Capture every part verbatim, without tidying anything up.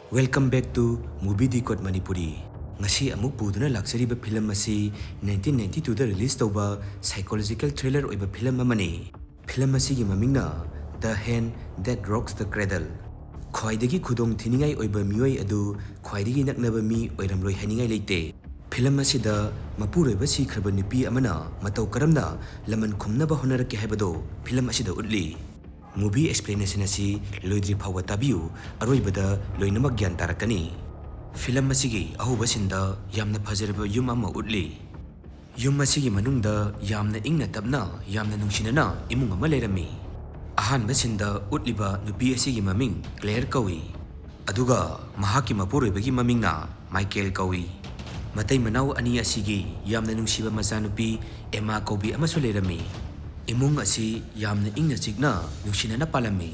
Welcome back to Movie Decode Manipuri. ꯉꯁꯤ ꯑꯃꯨꯛ ꯄꯨꯗꯨꯅ ꯂꯥꯛꯆꯔꯤꯕ ꯐꯤꯂꯝ ꯑꯁꯤ ꯅꯥꯏꯟꯇꯤꯟ ꯅꯥꯏꯟꯇꯤ ꯇꯨꯗ ꯔꯤꯂꯤꯁ ꯇꯧꯕ ꯁꯥꯏꯀꯣꯂꯣꯖꯤꯀꯦꯜ ꯊ꯭ꯔꯤꯂꯔ ꯑꯣꯏꯕ ꯐꯤꯂꯝ ꯑꯃꯅꯤ꯫ ꯐꯤꯂꯝ ꯑꯁꯤꯒꯤ ꯃꯃꯤꯡꯅ The Hand That Rocks the Cradle꯫ ꯈ꯭ꯋꯥꯏꯗꯒꯤ ꯈꯨꯗꯣꯡ ꯊꯤꯅꯤꯡꯉꯥꯏ ꯑꯣꯏꯕ ꯃꯤꯑꯣꯏ ꯑꯗꯨ ꯈ꯭ꯋꯥꯏꯗꯒꯤ ꯅꯛꯅꯕ ꯃꯤ ꯑꯣꯏꯔꯝꯂꯣꯏ ꯍꯥꯏꯅꯤꯡꯉꯥꯏ ꯂꯩꯇꯦ꯫ ꯐꯤꯂꯝ ꯑꯁꯤꯗ ꯃꯄꯨꯔꯣꯏꯕ ꯁꯤꯈ꯭ꯔꯕ ꯅꯨꯄꯤ ꯑꯃꯅ ꯃꯇꯧ ꯀꯔꯝꯅ ꯂꯃꯟ ꯈꯨꯝꯅꯕ ꯍꯣꯠꯅꯔꯛꯀꯦ ꯍꯥꯏꯕꯗꯨ ꯐꯤꯂꯝ ꯑꯁꯤꯗ ꯎꯠꯂꯤ꯫ ꯃꯨꯚꯤ ꯑꯦꯛꯁꯄ꯭ꯂꯦꯅꯦꯁꯟ ꯑꯁꯤ ꯂꯣꯏꯗ꯭ꯔꯤ ꯐꯥꯎꯕ ꯇꯥꯕꯤꯌꯨ, ꯑꯔꯣꯏꯕꯗ ꯂꯣꯏꯅꯃꯛ ꯒ꯭ꯌꯥꯟ ꯇꯥꯔꯛꯀꯅꯤ꯫ ꯐꯤꯂꯝ ꯑꯁꯤꯒꯤ ꯑꯍꯧꯕ ꯁꯤꯟꯗ ꯌꯥꯝꯅ ꯐꯖꯔꯕ ꯌꯨꯝ ꯑꯃ ꯎꯠꯂꯤ꯫ ꯌꯨꯝ ꯑꯁꯤꯒꯤ ꯃꯅꯨꯡꯗ ꯌꯥꯝꯅ ꯏꯪꯅ ꯇꯞꯅ, ꯌꯥꯝꯅ ꯅꯨꯡꯁꯤꯅꯅ ꯏꯃꯨꯡ ꯑꯃ ꯂꯩꯔꯝꯃꯤ꯫ ꯑꯍꯥꯟꯕ ꯁꯤꯟꯗ ꯎꯠꯂꯤꯕ ꯅꯨꯄꯤ ꯑꯁꯤꯒꯤ ꯃꯃꯤꯡ ꯀ꯭ꯂꯦꯌꯔ ꯀꯧꯏ, ꯑꯗꯨꯒ ꯃꯍꯥꯛꯀꯤ ꯃꯄꯨꯔꯣꯏꯕꯒꯤ ꯃꯃꯤꯡꯅ ꯃꯥꯏꯀꯦꯜ ꯀꯧꯏ꯫ ꯃꯇꯩ ꯃꯅꯥꯎ ꯑꯅꯤ ꯑꯁꯤꯒꯤ ꯌꯥꯝꯅ ꯅꯨꯡꯁꯤꯕ ꯃꯆꯥꯅꯨꯄꯤ ꯑꯦꯃꯥ ꯀꯧꯕꯤ ꯑꯃꯁꯨ ꯂꯩꯔꯝꯃꯤ꯫ ꯏꯃꯨꯡ ꯑꯁꯤ ꯌꯥꯝꯅ ꯏꯪꯅ ꯆꯤꯛꯅ ꯅꯨꯡꯁꯤꯅꯅ ꯄꯥꯜꯂꯝꯃꯤ꯫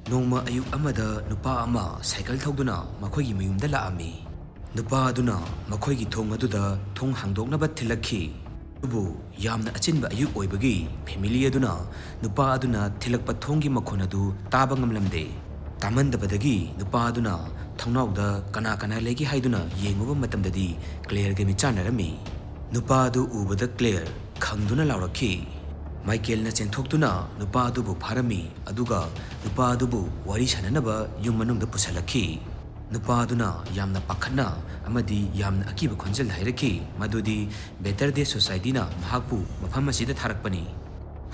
ꯅꯣꯡꯃ ꯑꯌꯨꯛ ꯑꯃꯗ ꯅꯨꯄꯥ ꯑꯃ ꯁꯥꯏꯀꯜ ꯊꯧꯗꯨꯅ ꯃꯈꯣꯏꯒꯤ ꯃꯌꯨꯝꯗ ꯂꯥꯛꯑꯝꯃꯤ꯫ ꯅꯨꯄꯥ ꯑꯗꯨꯅ ꯃꯈꯣꯏꯒꯤ ꯊꯣꯡ ꯑꯗꯨꯗ ꯊꯣꯡ ꯍꯥꯡꯗꯣꯛꯅꯕ ꯊꯤꯜꯂꯛꯈꯤ꯫ ꯑꯗꯨꯕꯨ ꯌꯥꯝꯅ ꯑꯆꯤꯟꯕ ꯑꯌꯨꯛ ꯑꯣꯏꯕꯒꯤ ꯐꯦꯃꯤꯂꯤ ꯑꯗꯨꯅ ꯅꯨꯄꯥ ꯑꯗꯨꯅ ꯊꯤꯜꯂꯛꯄ ꯊꯣꯡꯒꯤ ꯃꯈꯣꯟ ꯑꯗꯨ ꯇꯥꯕ ꯉꯝꯂꯝꯗꯦ꯫ ꯇꯥꯃꯟꯗꯕꯗꯒꯤ ꯅꯨꯄꯥ ꯑꯗꯨꯅ ꯊꯣꯡꯅꯥꯎꯗ ꯀꯅꯥ ꯀꯅꯥ ꯂꯩꯒꯦ ꯍꯥꯏꯗꯨꯅ ꯌꯦꯡꯉꯨꯕ ꯃꯇꯝꯗꯗꯤ ꯀ꯭ꯂꯦꯌꯔꯒ ꯃꯤꯠꯆꯥꯟꯅꯔꯝꯃꯤ꯫ ꯅꯨꯄꯥ ꯑꯗꯨ ꯎꯕꯗ ꯀ꯭ꯂꯦꯌꯔ ꯈꯪꯗꯨꯅ ꯂꯥꯎꯔꯛꯈꯤ꯫ ꯃꯥꯏꯀꯦꯜꯅ ꯆꯦꯟꯊꯣꯛꯇꯨꯅ ꯅꯨꯄꯥ ꯑꯗꯨꯕꯨ ꯐꯥꯔꯝꯃꯤ, ꯑꯗꯨꯒ ꯅꯨꯄꯥ ꯑꯗꯨꯕꯨ ꯋꯥꯔꯤ ꯁꯥꯟꯅꯅꯕ ꯌꯨꯝ ꯃꯅꯨꯡꯗ ꯄꯨꯁꯜꯂꯛꯈꯤ꯫ ꯅꯨꯄꯥ ꯑꯗꯨꯅ ꯌꯥꯝꯅ ꯄꯥꯈꯠꯅ ꯑꯃꯗꯤ ꯌꯥꯝꯅ ꯑꯀꯤꯕ ꯈꯣꯟꯖꯦꯜꯗ ꯍꯥꯏꯔꯛꯈꯤ ꯃꯗꯨꯗꯤ ꯕꯦꯇꯔ ꯗꯦ ꯁꯣꯁꯥꯏꯇꯤꯅ ꯃꯍꯥꯛꯄꯨ ꯃꯐꯝ ꯑꯁꯤꯗ ꯊꯥꯔꯛꯄꯅꯤ꯫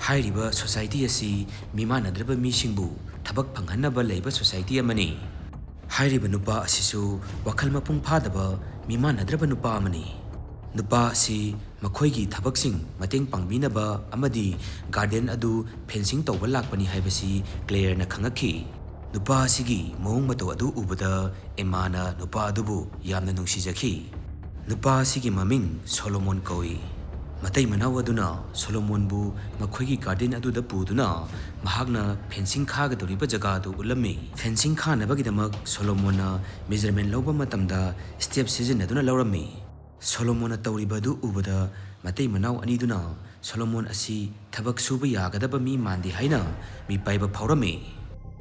ꯍꯥꯏꯔꯤꯕ ꯁꯣꯁꯥꯏꯇꯤ ꯑꯁꯤ ꯃꯤꯃꯥꯟꯅꯗ꯭ꯔꯕ ꯃꯤꯁꯤꯡꯕꯨ ꯊꯕꯛ ꯐꯪꯍꯟꯅꯕ ꯂꯩꯕ ꯁꯣꯁꯥꯏꯇꯤ ꯑꯃꯅꯤ꯫ ꯍꯥꯏꯔꯤꯕ ꯅꯨꯄꯥ ꯑꯁꯤꯁꯨ ꯋꯥꯈꯜ ꯃꯄꯨꯡ ꯐꯥꯗꯕ, ꯃꯤꯃꯥꯟꯅꯗ꯭ꯔꯕ ꯅꯨꯄꯥ ꯑꯃꯅꯤ꯫ ꯅꯨꯄꯥ ꯑꯁꯤ ꯃꯈꯣꯏꯒꯤ ꯊꯕꯛꯁꯤꯡ ꯃꯇꯦꯡ ꯄꯥꯡꯕꯤꯅꯕ ꯑꯃꯗꯤ ꯒꯥꯔꯗꯦꯟ ꯑꯗꯨ ꯐꯦꯟꯁꯤꯡ ꯇꯧꯕ ꯂꯥꯛꯄꯅꯤ ꯍꯥꯏꯕꯁꯤ ꯀ꯭ꯂꯦꯌꯔꯅ ꯈꯪꯉꯛꯈꯤ꯫ ꯅꯨꯄꯥ ꯑꯁꯤꯒꯤ ꯃꯑꯣꯡ ꯃꯇꯧ ꯑꯗꯨ ꯎꯕꯗ ꯑꯦꯃꯥꯅ ꯅꯨꯄꯥ ꯑꯗꯨꯕꯨ ꯌꯥꯝꯅ ꯅꯨꯡꯁꯤꯖꯈꯤ꯫ ꯅꯨꯄꯥ ꯑꯁꯤꯒꯤ ꯃꯃꯤꯡ ꯁꯣꯂꯣꯃꯣꯟ ꯀꯧꯏ꯫ ꯃꯇꯩ ꯃꯅꯥꯎ ꯑꯗꯨꯅ ꯁꯣꯂꯣꯃꯣꯟꯕꯨ ꯃꯈꯣꯏꯒꯤ ꯒꯥꯔꯗꯦꯟ ꯑꯗꯨꯗ ꯄꯨꯗꯨꯅ ꯃꯍꯥꯛꯅ ꯐꯦꯟꯁꯤꯡ ꯈꯥꯒꯗꯧꯔꯤꯕ ꯖꯒꯥ ꯑꯗꯨ ꯎꯠꯂꯝꯃꯤ꯫ ꯐꯦꯟꯁꯤꯡ ꯈꯥꯅꯕꯒꯤꯗꯃꯛ ꯁꯣꯂꯣꯃꯣꯟꯅ ꯃꯦꯖꯔꯃꯦꯟ ꯂꯧꯕ ꯃꯇꯝꯗ ꯁ꯭ꯇꯦꯞ ꯁꯤꯖꯤꯟꯅꯗꯨꯅ ꯂꯧꯔꯝꯃꯤ꯫ ꯁꯣꯂꯣꯃꯣꯟꯅ ꯇꯧꯔꯤꯕ ꯑꯗꯨ ꯎꯕꯗ ꯃꯇꯩ ꯃꯅꯥꯎ ꯑꯅꯤꯗꯨꯅ ꯁꯣꯂꯣꯃꯣꯟ ꯑꯁꯤ ꯊꯕꯛ ꯁꯨꯕ ꯌꯥꯒꯗꯕ ꯃꯤ ꯃꯥꯟꯗꯦ ꯍꯥꯏꯅ ꯃꯤꯄꯥꯏꯕ ꯐꯥꯎꯔꯝꯃꯤ꯫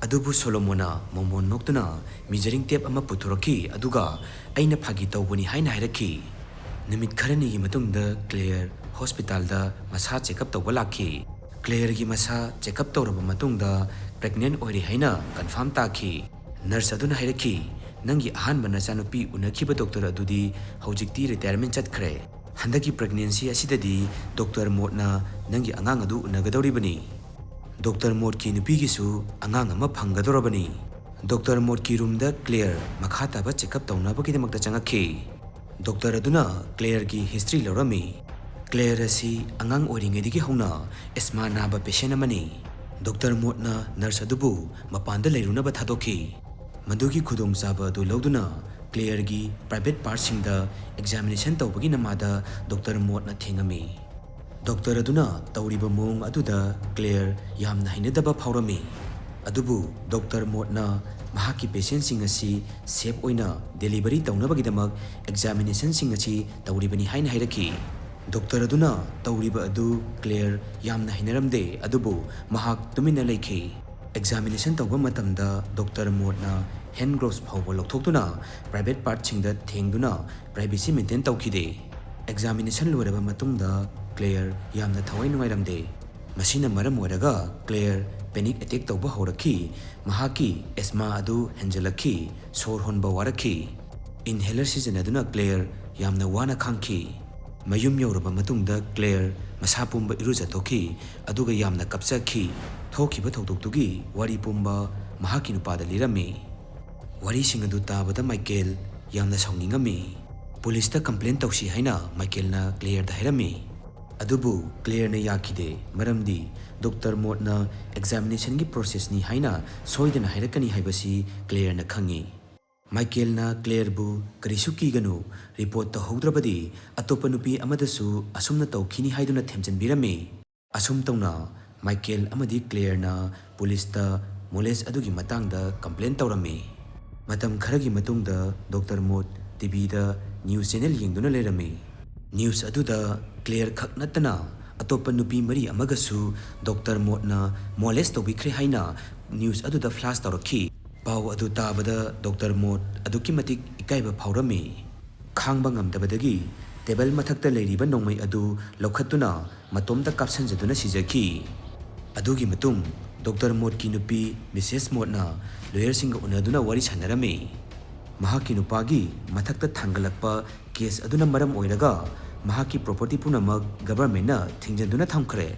ꯑꯗꯨꯕꯨ ꯁꯣꯂꯣꯃꯣꯟꯅ ꯃꯣꯃꯣꯟ ꯅꯣꯛꯇꯨꯅ measuring tape ꯑꯃ ꯄꯨꯊꯣꯔꯛꯈꯤ, ꯑꯗꯨꯒ "ꯑꯩꯅ ꯐꯥꯒꯤ ꯇꯧꯕꯅꯤ" ꯍꯥꯏꯅ ꯍꯥꯏꯔꯛꯈꯤ꯫ ꯅꯨꯃꯤꯠ ꯈꯔꯅꯤꯒꯤ ꯃꯇꯨꯡꯗ ꯀ꯭ꯂꯦꯌꯔ ꯍꯣꯁꯄꯤꯇꯥꯜꯗ ꯃꯁꯥ check up ꯇꯧꯕ ꯂꯥꯛꯈꯤ꯫ ꯀ꯭ꯂꯦꯌꯔꯒꯤ ꯃꯁꯥ check up ꯇꯧꯔꯕ ꯃꯇꯨꯡꯗ pregnant ꯑꯣꯏꯔꯦ ꯍꯥꯏꯅ confirm ꯇꯥꯈꯤ꯫ ꯅꯔꯁ ꯑꯗꯨꯅ ꯍꯥꯏꯔꯛꯈꯤ, "ꯅꯪꯒꯤ ꯑꯍꯥꯟꯕ ꯅꯆꯥꯅꯨꯄꯤ ꯎꯅꯈꯤꯕ ꯗꯣꯛꯇꯔ ꯑꯗꯨꯗꯤ ꯍꯧꯖꯤꯛꯇꯤ retirement ꯆꯠꯈ꯭ꯔꯦ꯫ ꯍꯟꯗꯛꯀꯤ pregnancy ꯑꯁꯤꯗꯗꯤ ꯗꯣꯛꯇꯔ ꯃꯣꯠꯅ ꯅꯪꯒꯤ ꯑꯉꯥꯡ ꯑꯗꯨ ꯎꯅꯒꯗꯧꯔꯤꯕꯅꯤ꯫ ꯗꯣꯛꯇꯔ ꯃꯣꯠꯀꯤ ꯅꯨꯄꯤꯒꯤꯁꯨ ꯑꯉꯥꯡ ꯑꯃ ꯐꯪꯒꯗꯧꯔꯕꯅꯤ꯫" ꯗꯣꯛꯇꯔ ꯃꯣꯠꯀꯤ ꯔꯨꯝꯗ ꯀ꯭ꯂꯦꯌꯔ ꯃꯈꯥ ꯇꯥꯕ check up ꯇꯧꯅꯕꯒꯤꯗꯃꯛꯇ ꯆꯪꯉꯛꯈꯤ꯫ ꯗꯣꯛꯇꯔ ꯑꯗꯨꯅ ꯀ꯭ꯂꯦꯌꯔꯒꯤ history ꯂꯧꯔꯝꯃꯤ꯫ ꯀ꯭ꯂꯦꯌꯔ ꯑꯁꯤ ꯑꯉꯥꯡ ꯑꯣꯏꯔꯤꯉꯩꯗꯒꯤ ꯍꯧꯅ asthma ꯅꯥꯕ patient ꯑꯃꯅꯤ꯫ ꯗꯣꯛꯇꯔ ꯃꯣꯠꯅ ꯅꯔꯁ ꯑꯗꯨꯕꯨ ꯃꯄꯥꯟꯗ ꯂꯩꯔꯨꯅꯕ ꯊꯥꯗꯣꯛꯈꯤ꯫ ꯃꯗꯨꯒꯤ ꯈꯨꯗꯣꯡꯆꯥꯕ ꯑꯗꯨ ꯂꯧꯗꯨꯅ ꯀ꯭ꯂꯦꯌꯔꯒꯤ private partꯁꯤꯡꯗ examination ꯇꯧꯕꯒꯤ ꯅꯃꯥꯗ ꯗꯣꯛꯇꯔ ꯃꯣꯠꯅ ꯊꯦꯡꯉꯝꯃꯤ꯫ ꯗꯣꯛꯇꯔ ꯑꯗꯨꯅ ꯇꯧꯔꯤꯕ ꯃꯑꯣꯡ ꯑꯗꯨꯗ ꯀ꯭ꯂꯦꯌꯔ ꯌꯥꯝꯅ ꯍꯩꯅꯗꯕ ꯐꯥꯎꯔꯝꯃꯤ꯫ ꯑꯗꯨꯕꯨ ꯗꯣꯛꯇꯔ ꯃꯣꯠꯅ ꯃꯍꯥꯛꯀꯤ patientꯁꯤꯡ ꯑꯁꯤ safe ꯑꯣꯏꯅ delivery ꯇꯧꯅꯕꯒꯤꯗꯃꯛ examinationꯁꯤꯡ ꯑꯁꯤ ꯇꯧꯔꯤꯕꯅꯤ ꯍꯥꯏꯅ ꯍꯥꯏꯔꯛꯈꯤ꯫ ꯗꯣꯛꯇꯔ ꯑꯗꯨꯅ ꯇꯧꯔꯤꯕ ꯑꯗꯨ ꯀ꯭ꯂꯦꯌꯔ ꯌꯥꯝꯅ ꯍꯩꯅꯔꯝꯗꯦ, ꯑꯗꯨꯕꯨ ꯃꯍꯥꯛ ꯇꯨꯃꯤꯟꯅ ꯂꯩꯈꯤ꯫ Examination ꯇꯧꯕ ꯃꯇꯝꯗ ꯗꯣꯛꯇꯔ ꯃꯣꯠꯅ hand gloves ꯐꯥꯎꯕ ꯂꯧꯊꯣꯛꯇꯨꯅ private partꯁꯤꯡꯗ ꯊꯦꯡꯗꯨꯅ privacy maintain ꯇꯧꯈꯤꯗꯦ꯫ Examination ꯂꯣꯏꯔꯕ ꯃꯇꯨꯡꯗ ꯀ꯭ꯂꯦꯌꯔ ꯌꯥꯝꯅ ꯊꯋꯥꯏ ꯅꯨꯡꯉꯥꯏꯔꯝꯗꯦ꯫ ꯃꯁꯤꯅ ꯃꯔꯝ ꯑꯣꯏꯔꯒ ꯀ꯭ꯂꯦꯌꯔ panic attack ꯇꯧꯕ ꯍꯧꯔꯛꯈꯤ꯫ ꯃꯍꯥꯛꯀꯤ asthma ꯑꯗꯨ ꯍꯦꯟꯖꯜꯂꯛꯈꯤ, ꯁꯣꯔ ꯍꯣꯟꯕ ꯋꯥꯔꯛꯈꯤ꯫ Inhaler ꯁꯤꯖꯤꯟꯅꯗꯨꯅ ꯀ꯭ꯂꯦꯌꯔ ꯌꯥꯝꯅ ꯋꯥꯅ ꯈꯥꯡꯈꯤ꯫ ꯃꯌꯨꯝ ꯌꯧꯔꯕ ꯃꯇꯨꯡꯗ ꯀ꯭ꯂꯦꯌꯔ ꯃꯁꯥ ꯄꯨꯝꯕ ꯏꯔꯨꯖꯊꯣꯛꯈꯤ, ꯑꯗꯨꯒ ꯌꯥꯝꯅ ꯀꯞꯆꯈꯤ꯫ ꯊꯣꯛꯈꯤꯕ ꯊꯧꯗꯣꯛꯇꯨꯒꯤ ꯋꯥꯔꯤ ꯄꯨꯝꯕ ꯃꯍꯥꯛꯀꯤ ꯅꯨꯄꯥꯗ ꯂꯤꯔꯝꯃꯤ꯫ ꯋꯥꯔꯤꯁꯤꯡ ꯑꯗꯨ ꯇꯥꯕꯗ ꯃꯥꯏꯀꯦꯜ ꯌꯥꯝꯅ ꯁꯥꯎꯅꯤꯡꯉꯝꯃꯤ꯫ ꯄꯨꯂꯤꯁꯇ complain ꯇꯧꯁꯤ ꯍꯥꯏꯅ ꯃꯥꯏꯀꯦꯜꯅ ꯀ꯭ꯂꯦꯌꯔꯗ ꯍꯥꯏꯔꯝꯃꯤ꯫ ꯑꯗꯨꯕꯨ ꯀ꯭ꯂꯦꯌꯔꯅ ꯌꯥꯈꯤꯗꯦ, ꯃꯔꯝꯗꯤ ꯗꯣꯛꯇꯔ ꯃꯣꯠꯅ examinationꯒꯤ processꯅꯤ ꯍꯥꯏꯅ ꯁꯣꯏꯗꯅ ꯍꯥꯏꯔꯛꯀꯅꯤ ꯍꯥꯏꯕꯁꯤ ꯀ꯭ꯂꯦꯌꯔꯅ ꯈꯪꯉꯤ꯫ ꯃꯥꯏꯀꯦꯜꯅ ꯀ꯭ꯂꯦꯌꯔꯕꯨ "ꯀꯔꯤꯁꯨ ꯀꯤꯒꯅꯨ, report ꯇꯧꯍꯧꯗ꯭ꯔꯕꯗꯤ ꯑꯇꯣꯞꯄ ꯅꯨꯄꯤ ꯑꯃꯗꯁꯨ ꯑꯁꯨꯝꯅ ꯇꯧꯈꯤꯅꯤ" ꯍꯥꯏꯗꯨꯅ ꯊꯦꯝꯖꯤꯟꯕꯤꯔꯝꯃꯤ꯫ ꯑꯁꯨꯝ ꯇꯧꯅ ꯃꯥꯏꯀꯦꯜ ꯑꯃꯗꯤ ꯀ꯭ꯂꯦꯌꯔꯅ ꯄꯨꯂꯤꯁꯇ molest ꯑꯗꯨꯒꯤ ꯃꯇꯥꯡꯗ complain ꯇꯧꯔꯝꯃꯤ꯫ ꯃꯇꯝ ꯈꯔꯒꯤ ꯃꯇꯨꯡꯗ ꯗꯣꯛꯇꯔ ꯃꯣꯠ TVꯗ news channel ꯌꯦꯡꯗꯨꯅ ꯂꯩꯔꯝꯃꯤ꯫ News ꯑꯗꯨꯗ ꯀ꯭ꯂꯦꯌꯔ ꯈꯛ ꯅꯠꯇꯅ ꯑꯇꯣꯞꯄ ꯅꯨꯄꯤ ꯃꯔꯤ ꯑꯃꯒꯁꯨ ꯗꯣꯛꯇꯔ ꯃꯣꯠꯅ molest ꯇꯧꯕꯤꯈ꯭ꯔꯦ ꯍꯥꯏꯅ ꯅ꯭ꯌꯨꯁ ꯑꯗꯨꯗ ꯐ꯭ꯂꯥꯁ ꯇꯧꯔꯛꯈꯤ꯫ ꯄꯥꯎ ꯑꯗꯨ ꯇꯥꯕꯗ ꯗꯣꯛꯇꯔ ꯃꯣꯠ ꯑꯗꯨꯛꯀꯤ ꯃꯇꯤꯛ ꯏꯀꯥꯏꯕ ꯐꯥꯎꯔꯝꯃꯤ꯫ ꯈꯥꯡꯕ ꯉꯝꯗꯕꯗꯒꯤ ꯇꯦꯕꯜ ꯃꯊꯛꯇ ꯂꯩꯔꯤꯕ ꯅꯣꯡꯃꯩ ꯑꯗꯨ ꯂꯧꯈꯠꯇꯨꯅ ꯃꯇꯣꯝꯇ ꯀꯥꯞꯁꯤꯟꯖꯗꯨꯅ ꯁꯤꯖꯈꯤ꯫ ꯑꯗꯨꯒꯤ ꯃꯇꯨꯡ ꯗꯣꯛꯇꯔ ꯃꯣꯠꯀꯤ ꯅꯨꯄꯤ ꯃꯤꯁꯦꯁ ꯃꯣꯠꯅ ꯂꯣꯌꯔꯁꯤꯡꯒ ꯎꯅꯗꯨꯅ ꯋꯥꯔꯤ ꯁꯥꯟꯅꯔꯝꯃꯤ꯫ ꯃꯍꯥꯛꯀꯤ ꯅꯨꯄꯥꯒꯤ ꯃꯊꯛꯇ ꯊꯥꯡꯒꯠꯂꯛꯄ ꯀꯦꯁ ꯑꯗꯨꯅ ꯃꯔꯝ ꯑꯣꯏꯔꯒ ꯃꯍꯥꯛꯀꯤ ꯄ꯭ꯔꯣꯄꯔꯇꯤ ꯄꯨꯝꯅꯃꯛ ꯒꯚꯔꯟꯃꯦꯟꯠꯅ ꯊꯤꯡꯖꯤꯟꯗꯨꯅ ꯊꯝꯈ꯭ꯔꯦ꯫